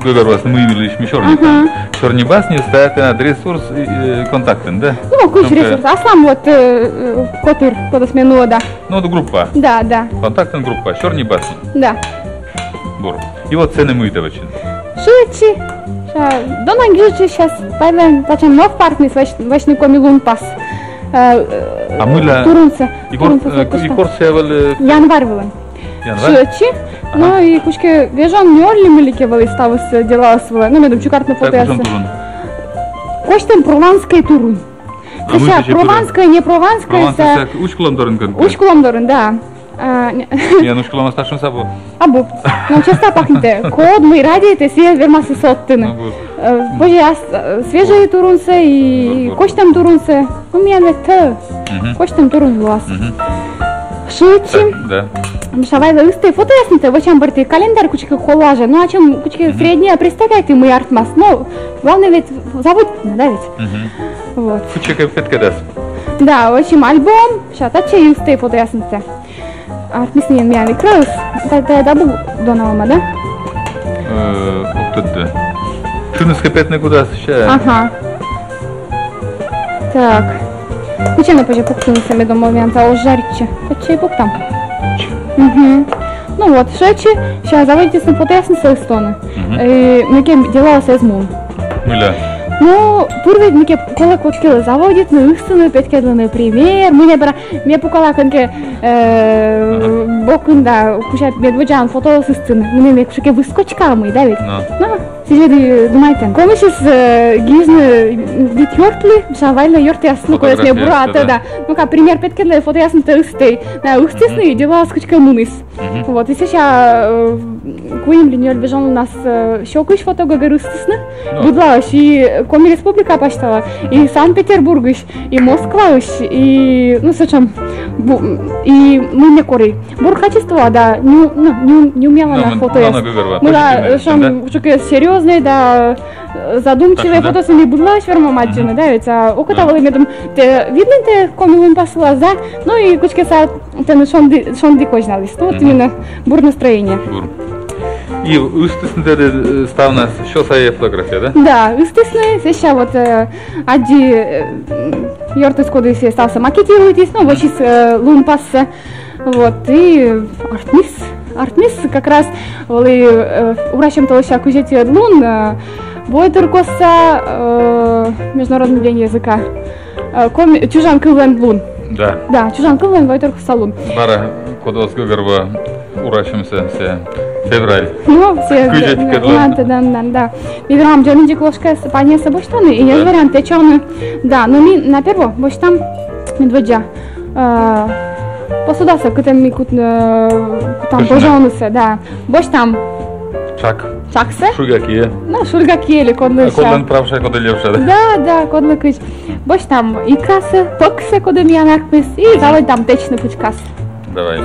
гӧгӧрвоасны, мый вылысь ми сёрнитам. Ага. Сёрни басни — это ресурс, э, контактын, да? Ну, кыдз ресурс. Аслам вот, э, э, котыр, кодӧс ме нуӧда. Ну, вот группа. Да, да. Контактын группа, сёрни басни. Да. Бур. И вот сэні мый тэ вӧчин? Шыӧдчи. Ша, дона гижӧдчи, сейчас пайлӧн, тачӧм нӧшта артмис вӧч-, вӧчны коми лунпас. Э, э, а мыйла? Турунсӧ. И кор-, турунсӧ, э, турунсӧ. И кор сійӧ вӧлі, э, январь вылын. Январь? Шыӧдчи. Ага. Ну и кутшӧмкӧ вежон нёль ли мый ли кӧ вӧлі ставыс, э, делалӧ вылӧ. Ну, медым чукӧртны фотояссӧ. Кутшӧм турун? Костян прованскӧй турун. А мый сійӧ прованскӧй, не прованскӧй, прованскӧй сійӧ. Усть-Кулӧм дорын кӧнкӧ? Усть-Кулӧм дорын, да. А, не. Миян Усть-Кулӧмас татшӧмыс абу. Абу. Но честно пахнитӧ. Код мый радейтӧ, сійӧ вермас содтыны. Ну, вот. Э, позьӧ ас-, э, свежӧй турунсӧ и... Вот, вот. Костян турунсӧ. Ну, миян ведь тӧ. Мгм. Костян турун луас. Мгм. Шыӧдчи. Так, да. Мися, вайлӧ ыстӧй фотояснытӧ, вӧчам бӧрти календарь, кутшӧмкӧ коллажӧ. Ну, ачым кутшӧмкӧ, мгм, среднӧя представляйтӧ, мый артмас. Ну, главное ведь заводитны, да ведь? Мгм. Вот. Кутшӧмкӧ петкӧдас. Да, в общем, альбом, мися, татчӧ ыстӧй фотояснытӧ. Артмис нин миян и крӧс. Та, та, та бу дона ома, да? Э, вот это. Шыныс кӧ петны кутас, ща. Ага. Так. Кутшӧмкӧ позьӧ пуктыны сійӧс, медым миян та оз жаритчы. Кутшӧмкӧ пуктам. Мгм. Ну вот, шыӧдчи, ща заводитісны фотояснысӧ ыстыны. Мгм. Э, мыйкӧ делалӧ эз мун. Мыйла? Ну, пыр ведь мыйкӧ колӧ кодкӧлы заводитны, ыстыны, петкӧдлыны пример. Мый нӧ бара, ме пукала кӧнкӧ, э, ага, бокын да, кутшӧм медводдзаӧн фотояс ыстыны. Мый нӧ ме кутшӧмкӧ выскочка мый, да ведь? Но. Ну, сідзи ды-, думайтӧ. Комиӧн, э, гижны вит ёртлы, мися, вайлӧ ёртъяс, ну, кодъясӧс ме бура ӧтчӧ, да. Ну-ка, пример петкӧдлӧй, фотояснытӧ ыстӧй. Найӧ ыстісны, мгм, и делалӧ кутшӧмкӧ муніс. Мгм. Вот, и сэсся, э, куим ли нёль вежонлунас, э, сё кызь фото гӧгӧр ыстісны. Ну. Быдлаысь, и Коми Республика пасьтала, и Санкт-Петербургысь, и Москваысь, и, ну, сэтшӧм, бу-, и мый нӧ кори. Бур качество, да, ню-, ну, ню-, нюмъялана фотояс. Ну, мыйла, мыйла гӧгӧр вӧлі, мыйла, позитивнӧй, э, сэтшӧм, да, кутшӧмкӧ серьёзнӧй, да, э, задумчивӧй фотосӧ ми быдлаысь вермам аддзыны, да ведь, а окота вӧлі, медым тэ видлін тэ коми лунпас вылас, да, ну и кутшӧмкӧ сійӧ тэныд шонді, шонді козьналіс. Ну, вот именно бур настроение. Бур. И ыстісны тэнӧ, э, ставнас сё сайӧ фотография, да? Да, ыстісны, сэсся вот, э, аддзи, э, м, ёртыс, коді сійӧ ставсӧ макетируйтіс, ну, вӧчис, э, лунпассӧ. Вот, и артмис, артмис как раз вӧлі, э, урасьӧм тӧлысся кызь ӧтиӧд лун, э, войтыркостса, э, Международный день языка. Э, коми-, чужан кывлӧн лун. Да. Да, чужан кывлӧн войтыркостса лун. Бара, код оз гӧгӧрво, урасьӧмсӧ, сійӧ февраль. Ну, сійӧ, кызь ӧтиӧд лун. Да, да, да, да. Ми вермам дзоньвидзик ложкаяс паньӧсӧ босьтны, и, да, эз вариант тэчны. Да, но ми на перво босьтам медводдза, э, посудасӧ, кытӧн ми кут-, э, кутам бӧжӧнысӧ, да. Босьтам. Чак. Чаксӧ? Шуйга киӧ. Ну, шуйга киӧ ли, кодлы... А, кодлӧн правша, кодлӧн левша, да? Да, да, кодлы кыдз. Босьтам икрасӧ, пӧксӧ, коді миян артмис, и заводитам тэчны пычкас. Давай.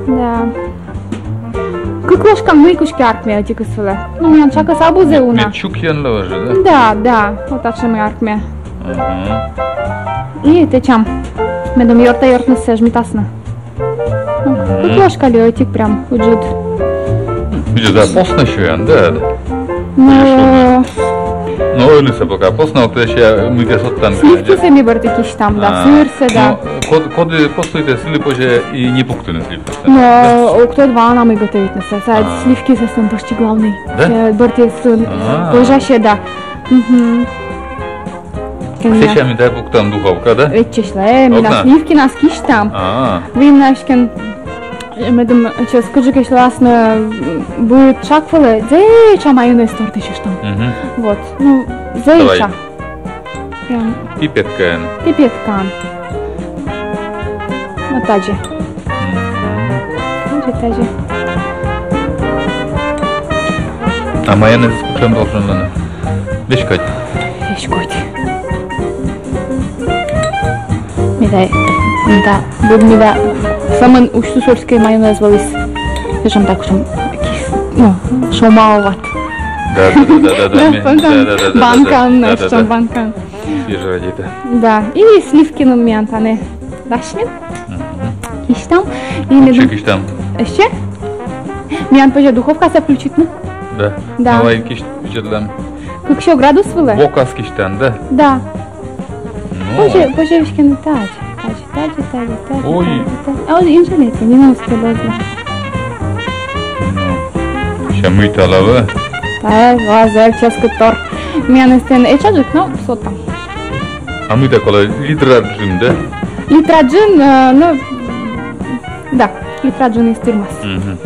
Да. Кык ложкаӧн мый кутшӧмкӧ артмӧ ӧтикыс вылӧ. Ну, миян чакыс абу зэв уна. Мед чукйӧн лоӧ жӧ, да? Да, да. Вот татшӧм мый артмӧ. Мгм. И тэчам. Медым ёрта-ёртнысӧ жмитасны. Кык ложка ли ӧтик прям ыджыд. Ыджыд, да, поснӧ сёян, да, да. Но... Но ӧні сійӧ пока поснӧ, вот ещё мыйкӧ содтан. Сливкисӧ ми бӧрти кисьтам, да, сырсӧ, да. Но код-, коді кослуйтӧ, сылы позьӧ и не пуктыны сливкисӧ. Но кӧть вана мый готовитнысӧ, сійӧ сливкисӧ сэн пӧшти главнӧй. Да? Э, бӧрти сэн пӧжасьӧ, да. Мгм. Сэсся ми тай пуктам духовкаӧ, да? Ӧтчыдла, э, ми на сливкинас кисьтам. А. Выйым на эськӧ, э, медым эсійӧ кыдзкӧ лоасны, м, быд шаг вылӧ зэв этша майонез тортӧ сюштам. Мгм. Вот. Ну, зэв этша. Давай. Прям. И петкаӧн. И петкаӧн. Вот тадзи. Мгм. Тадзи, тадзи. А майонез кутшӧм должен лоны? Веськодь. Веськодь. Да, да, Людмила, сӧмын усть-усольскӧй майонез вӧліс. Сэтшӧм, так, сэтшӧм кис-, ну, шомаоват. Да, да, да, да, да, да, Да, ме-, да, да, да, да, банкаын, да, да, сэтшӧм да. Банкаын. Свежӧй радейта. Да, и сливкиным миян тані дасьмин. Мгм. Кисьтам. И медым кисьтам. Ещӧ? Миян позьӧ духовкасӧ включитны. Да. Да. Давай кисьт-, кисьтам. Кыксё градус вылӧ. Вокас кисьтан, да? Да. Ну. Позьӧ, позьӧ веськыны тадз. Тадз, тадз, тадз, тадз. Ой. Тадз, тадз. А вот инженер, не на успе было. Ну. Ща мый талавы. Тайӧ вӧлі зэв чӧскыд тор. Миян эстӧн этшаджык, но содтам. А мыйта колӧ, литра джын, да? Литра джын, э, ну, да, литра джын из тырмас. Мгм.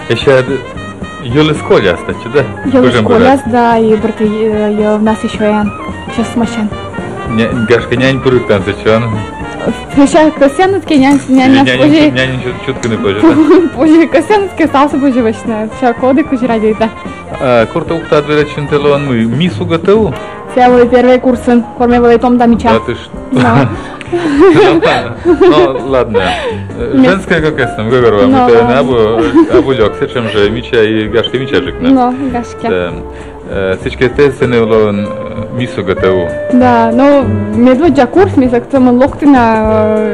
Эшшӧ йӧлыс коляс татчӧ, да? Йӧлыс коляс, да, и бӧрти, э, йӧлнас ещӧ эн чӧсмасьӧн. Ня-, гашкӧ, нянь пырыктан татчӧ, а? Сэсся кӧсъянныд кӧ, нянь, нянь, нянь, нянь, позьӧ. Нянь чут-, чуткыны позьӧ, да? Позьӧ кӧсъянныд кӧ, ставсӧ позьӧ вӧчны. Сэсся коді кыдз радейта. А, кор тэ уктад велӧдчыны, тэ лоан мый, мисс УГТУ? Сійӧ вӧлі первой курсын, кор ме вӧлі том да мича. Да ты ж. Но. Но, но, ладно. Э, женскӧй кӧ кӧсйӧм, гӧгӧрвоа, но, мыйта но. Абу, абу лёк, сэтшӧм жӧ мича и гашкӧ мичаджык на. Но, гашкӧ. Да. Э, сідзкӧ, тэ сэні лоан, э, мисс УГТУ. Да, но медводдза курс, ме сӧмын локті на,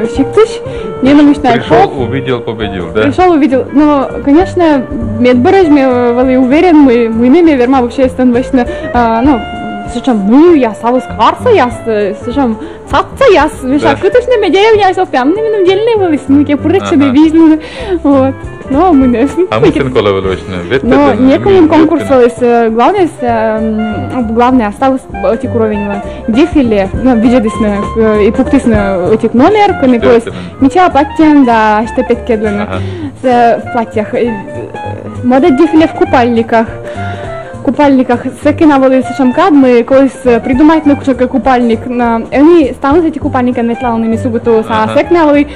э, сиктысь, нинӧмысь на. Пришёл, увидел, победил, да? Пришёл, увидел. Но, конечно, медбӧрысь ме вӧлі уверен, мый, мый ме верма вообще эстӧн вӧчны, а, ну, сэтшӧм, ну, я ставыс карсаяс, э, сэтшӧм садсаяс, вешак, да. Кытысь нӧ ме деревняысь локті, а меным дельнӧй вӧліс, мыйкӧ пырӧдчыны, ага, видзны. Вот. Но мый нӧ. А мый сэн колӧ вӧлі вӧчны? Но, некымын конкурс вӧліс, э, главнӧйыс, э, м, главнӧй, а ставыс ӧтик уровень вӧлі. Дефиле, но, видзӧдісны, э, и пуктісны ӧтик номер, кӧні колӧ мича платтьӧӧн да асьтӧ петкӧдлыны. Ага. С-, в платьях, э, мода дефиле в купальниках. Купальниках. Сэки на вӧлі сэтшӧм кад, мый коліс, э, придумайтны кутшӧмкӧ купальник на, ӧні ставныс ӧти купальникӧн ветлалӧны мисс УГТУ-ас, а, ага, сэки на вӧлі,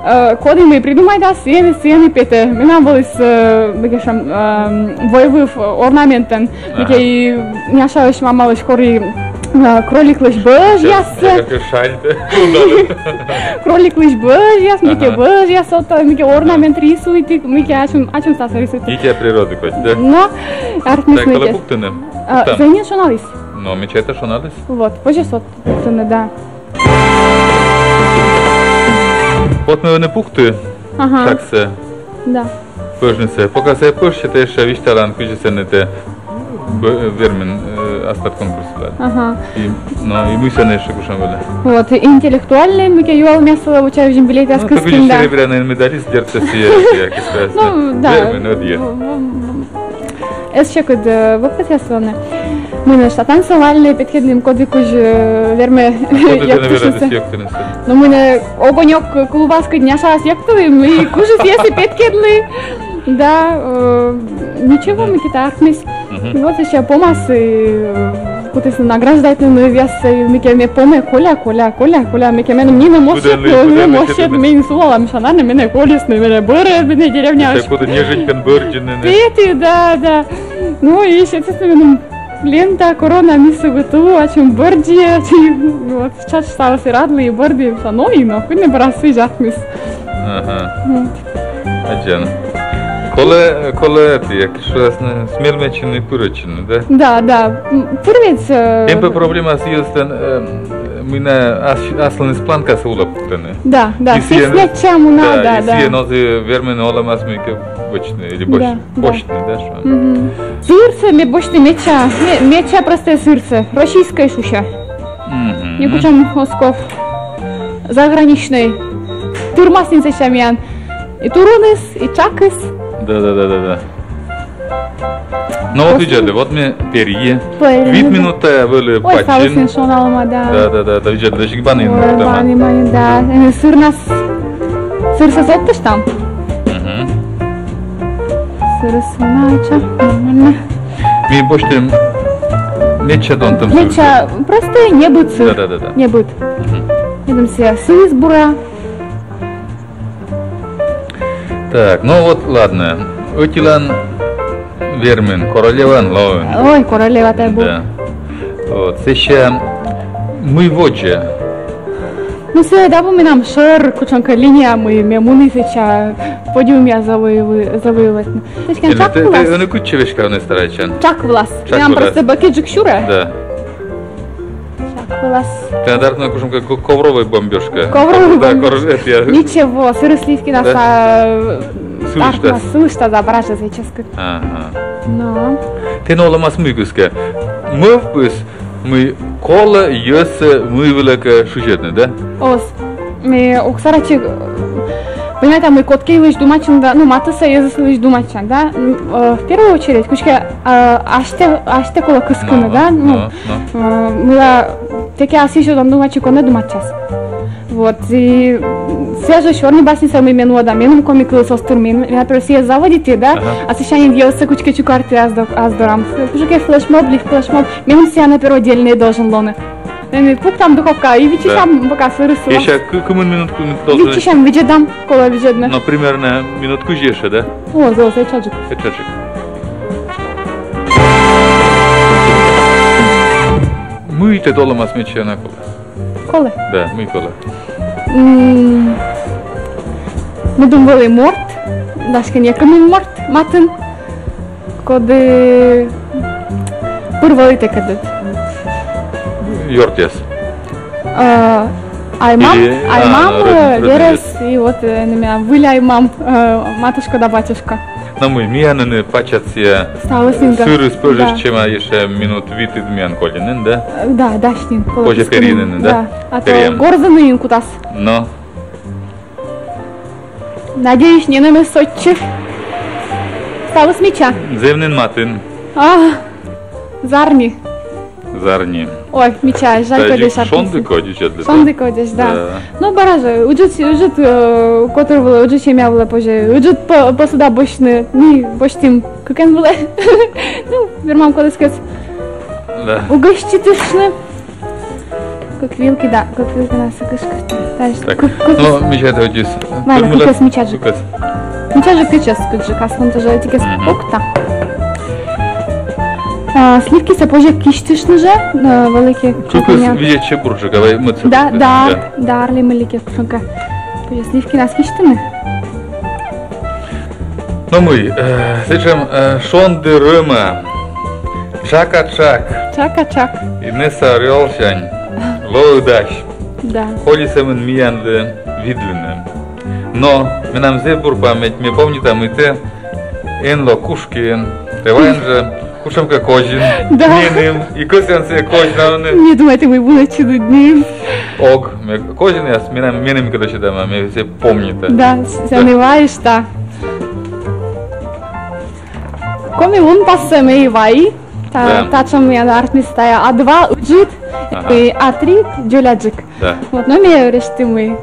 э, коді мый придумайтас, сійӧн, сійӧн и петӧ. Менам вӧліс, э, мыйкӧ сэтшӧм, эм, войвыв орнаментӧн. Ага. Мыйкӧ и няшалысь, мамалысь, кор и, э, кроликлысь бӧжъяс. Сейчас, я как шаль. Кроликлысь бӧжъяс, мыйкӧ, ага, бӧжъяс, вот, мыйкӧ орнамент рисуйтны, мыйкӧ ачым, ачым ставсӧ рисуйтны. Дитя природы хоть, да? Но, артмис. Так, мыйкӧ. Колӧ пуктыны? А, пуктам. Сэні шоналіс. Но, ме чайта, шоналіс. Вот, позьӧ содтыны, да. Вот ме ӧні пукті. Ага. Шагсӧ. Да. Пӧжнысӧ. Пока сійӧ пӧжсьӧ, тэ ещӧ висьталан, кыдзи сэні тэ б-, вермин, э, аслад конкурс вылад. Ага. И, но, и мый сэні ещӧ кутшӧм вӧлі. Вот, и интеллектуальнӧй, мыйкӧ юалӧмъяс вылӧ, вочавидзӧм, билетъяс кыскыштны. Ну, кыдзи серебрянӧй медалист, дерт, сійӧ, сійӧ, кыскыштны. Ну, да. Вермин, ӧдйӧ. Эз сьӧкыд, э, вӧпсьӧдъяс вӧліны. Мый нӧ, штатан сӧмын али петкӧдлім, коді кыдз, э, вермӧ. А коді тэнӧ вермӧ йӧктыштны? Но мый нӧ, «Огонёк» клубас кыдз няшалас йӧктылім, и кужис сійӧс петкӧдлі. Да, э, ничего, мыйкӧ артмис. Мгм. И вот ещӧ помас, и, э, кутісны награждайтны нывъяссӧ, и мыйкӧ ме помӧ: «Коля, Коля, Коля, Коля». Мыйкӧ меным нинӧм оз сет, нинӧм оз сет, мен сулалам, шанӧны, менӧ колисны, менӧ бӧрӧ, менӧ деревняысь. Коді нежитькӧн бӧрддзыны. Петі, да, да. Ну и сетісны меным лента «Корона мисс УГТУ», ачым бӧрддзи, ачым, вот, чачсалас и радлі, и бӧрді, и всё. Но и но, кыдз нӧ бара сідз артмис. Ага. Вот. Аддзан. Колӧ, колӧ, эті, як шуасны, смелӧмӧдчыны, пырӧдчыны, да? Да, да. М, пыр ведь, э, эм пӧ проблема сійӧ, э, мый на ас-, асланыс планкасӧ улӧ пуктыны. Да, да. И сійӧн, сійӧн нин чӧскыд мунӧ, да, да, да. И сійӧн оз и вермыны олӧмас мыйкӧ босьтны или босьт-, босьтны, да, шуам. Да, да. Мгм. Сырсӧ ме босьті медся, ме-, медся простӧй сырсӧ, российскӧй шусьӧ. Мгм. Некутшӧм оз ков. Заграничнӧй. Тырмас нин сэсся миян и туруныс, и тшакыс. Да, да, да, да, да. Но вот видзӧдлы, вот ме перйи. Перйи, да. Вит минут тайӧ вӧлі. Ой, пачын. Ставыс нин шоналӧма, да. Да, да, да, да, видзӧдлы, ещӧ бані. Ой, нин, бані, бані, да. Э, сырнас, сырсӧ содтыштам. Мгм. Сырыс нача, нормально. Ми босьтім медся донтӧм сырсӧ. Медся, простӧй, небыд сыр. Да, да, да, да. Небыд. Мгм. Медым сійӧ сыыс бура. Так, ну вот, ладно. Ӧтилан вермин, королеваӧн лоин. Ой, королева тайӧ бу. Да. Вот, сэсся мый водзӧ? Ну, сійӧ да, бу менам шӧр кутшӧмкӧ линия, мый ме муні сэтчӧ подиумъяс завоевы-, завоевать. Сэтчӧ чак вылас. Ӧні кытчӧ веськавны старайтчан? Чак вылас. Чак вылас. Менам просто бӧкыдджык сюрӧ. Да. Чак вылас. Тэ, наверно, кутшӧмкӧ ко-, ковровый бомбёжка. Ковровый бомбёжка. Да, коржет я. Ничего, сырӧй сливкинас. Да? Сылыштас. Сылыштас, да, бара жӧ сэтчӧ. Ага. Но. Тэн олӧмас мый кыскӧ? Мӧвпыс, мый колӧ йӧзсӧ мый вылӧкӧ шызьӧдны, да? Оз. Ме ог саратчы, понимаете, мый кодкӧ вылысь думайтчан да, ну, матысса йӧзыс вылысь думайтчан да. М, э, в первую очередь, кутшӧмкӧ, э, асьтӧ, асьтӧ колӧ кыскыны, да? Но, но, но. Э, мыйла тэ кӧ ас йӧзыд он думайтчы, кӧн нӧ думайтчас. Вот, и сійӧ жӧ сёрни баснисӧ, мый мен уна да, меным коми кылыс оз тырмы, мен, например, сійӧс заводиті, да? Ага. А сэтчӧ нин йӧзсӧ кутшӧмкӧ чукӧрті ас до-, ас дорам. Кутшӧмкӧ флешмоб ли, флешмоб. Меным сійӧ, например, отдельнӧй должен лоны. Ме пуктам духовкаӧ и виччысям, да, пока сырыс. Ещӧ кы-, кымын минут, кымын должен? Виччысям, видзӧдам, колӧ видзӧдны. Но примерно минут кызь ещӧ, да? О, зэв, зэв этшаджык. Этшаджык. Мый тэд олӧмас медся на колӧ? Колӧ? Да, мый колӧ. М, медым вӧлі морт, да ещӧ некымын морт матын, коді пыр вӧлі тэкӧд. Ёртъяс. Э, ай-мам, или, а, ай-мам, ну, э, родные, верӧс, родные. И вот, э, ӧні менам выль ай-мам, э, матушка да батюшка. Но мый, миян ӧні пачад сійӧ. Ставыс нин да. Сырыс пӧжыштчӧма, да, ещӧ минут витыд миян кольӧ нин, да? Э, да, дась нин. Позьӧ перйыны нин, да? Да. А то перйам. Горзыны нин кутас. Но. Надеюсь, нинӧм эз сотчы. Ставыс мича. Зэв нин матын. А, зарни. Зарни. Ой, мича, жаль, кодь эз артмы. Шонді кодь, видзӧдлы. Шонді кодь эз, да. Да. Ну, бара жӧ, ыджыд, ыджыд, э, котыр вылӧ, ыджыд семья вылӧ позьӧ, ыджыд по-, посуда босьтны, ми босьтім кыкӧн вылӧ. Ну, вермам кодӧскӧ. Да. Угоститны. Кык вилкинас, да, кык вилкинас кышкыштны. Так. Кык, кык. Ну, мича тӧдіс. Вай, кыкӧс мичаджык. Кыкӧс. Мичаджык, кыкӧс кыдзи, аслым тоже этикес. Мгм. Пукта. А, сливкисӧ позьӧ кисьтыштны жӧ, э, вӧлі кӧ. Кыкӧс видзӧдчӧ бурджык, а вай мӧдсӧ. Да, да, да, али мый ли кӧ кутшӧмкӧ. Позьӧ сливкинас кисьтыны. Но мый, э, сэтшӧм, э, шонді рӧма. Чака-чак. Чака-чак. Инесса Орёлсянь. Лоӧ дась. Да. Коли сӧмын миянлы видлыны. Но менам зэв бур память, ме помнита, мый тэ эн ло кушкин, тэ ваӧн жӧ кутшӧмкӧ козин. Да. Меным, и кӧсъян сійӧ козьнавны. Ме думайті, мый вунӧдчыд нин. Ог, ме козинъяс, менам, меным кӧ тӧдчыд да, ме всё помнита. Да, с-, да. Сэні вайышта. Коми лунпассӧ ме и вайи. Та-, да. Татшӧм миян артмис тайӧ А два ыджыд, ага, и А три дзоляджык. Да. Вот, но ме решиті, мый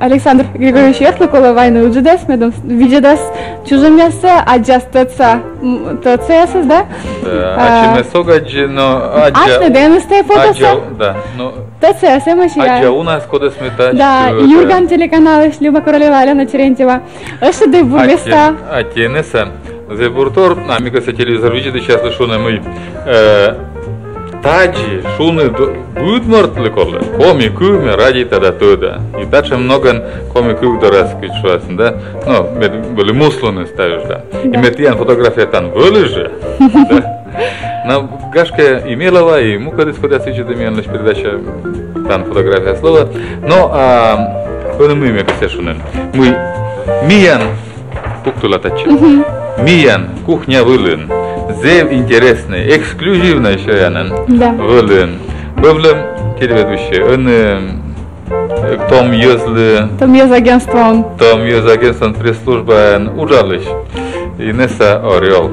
Александр Григорьевич Вертлы колӧ вайны ыджыдӧс, медым видзӧдас чужӧмъяссӧ, аддзас тӧдса, м, тӧдсаясӧс, да? Да, а, ачым эз ог аддзы, но аддза. Асьныд энӧ тайӧ фотосӧ. Аддза, да, но тӧдсаяс эмӧсь, я. Аддза унас, кодӧс ме тадз. Да, тӧда. Юрган телеканалысь Люба Королева, Алёна Терентьева. Ӧшӧдӧй бур места. Аттьӧ, аттьӧ, Инесса. Зэв бур тор, а ме кӧсъя телевизор видзӧдысьяслы шуны, мый, э, тадзи шуны д-, быд мортлы колӧ: коми кыв ме радейта да тӧда. И татшӧм ногӧн коми кыв дорас, кыдз шуасны, да? Но мед вӧлі муслуныс ставыс, да. И мед тіян фотография тан вӧлі жӧ. Да. Но, гашкӧ, и ме лоа, и мукӧдыс, кодъяс видзӧдӧ миянлысь передача, тан фотографияяс лоӧ. Но, а, ӧні мый ме кӧсъя шуны. Мый миян Пуктыла татчӧ. Мгм. Миян кухня вылын зэв интереснӧй, эксклюзивнӧй сёянӧн. Да. Вылын. Вӧвлӧм телеведущӧй, ӧні, э, том йӧзлы. Том йӧз агентствоын. Том йӧз агентствоын пресс-службаын уджалысь Инесса Орёл.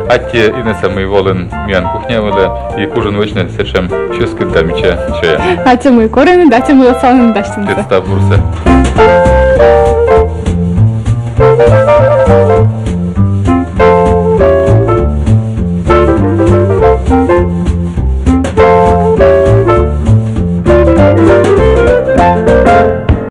Аттьӧ, Инесса, мый волін миян кухня вылӧ, и кужӧн вӧчны сэтшӧм чӧскыд да мича сёян. Аттьӧ, мый коринныд, аттьӧ, мый отсалінныд дасьтыны. Тӧдса бурсӧ.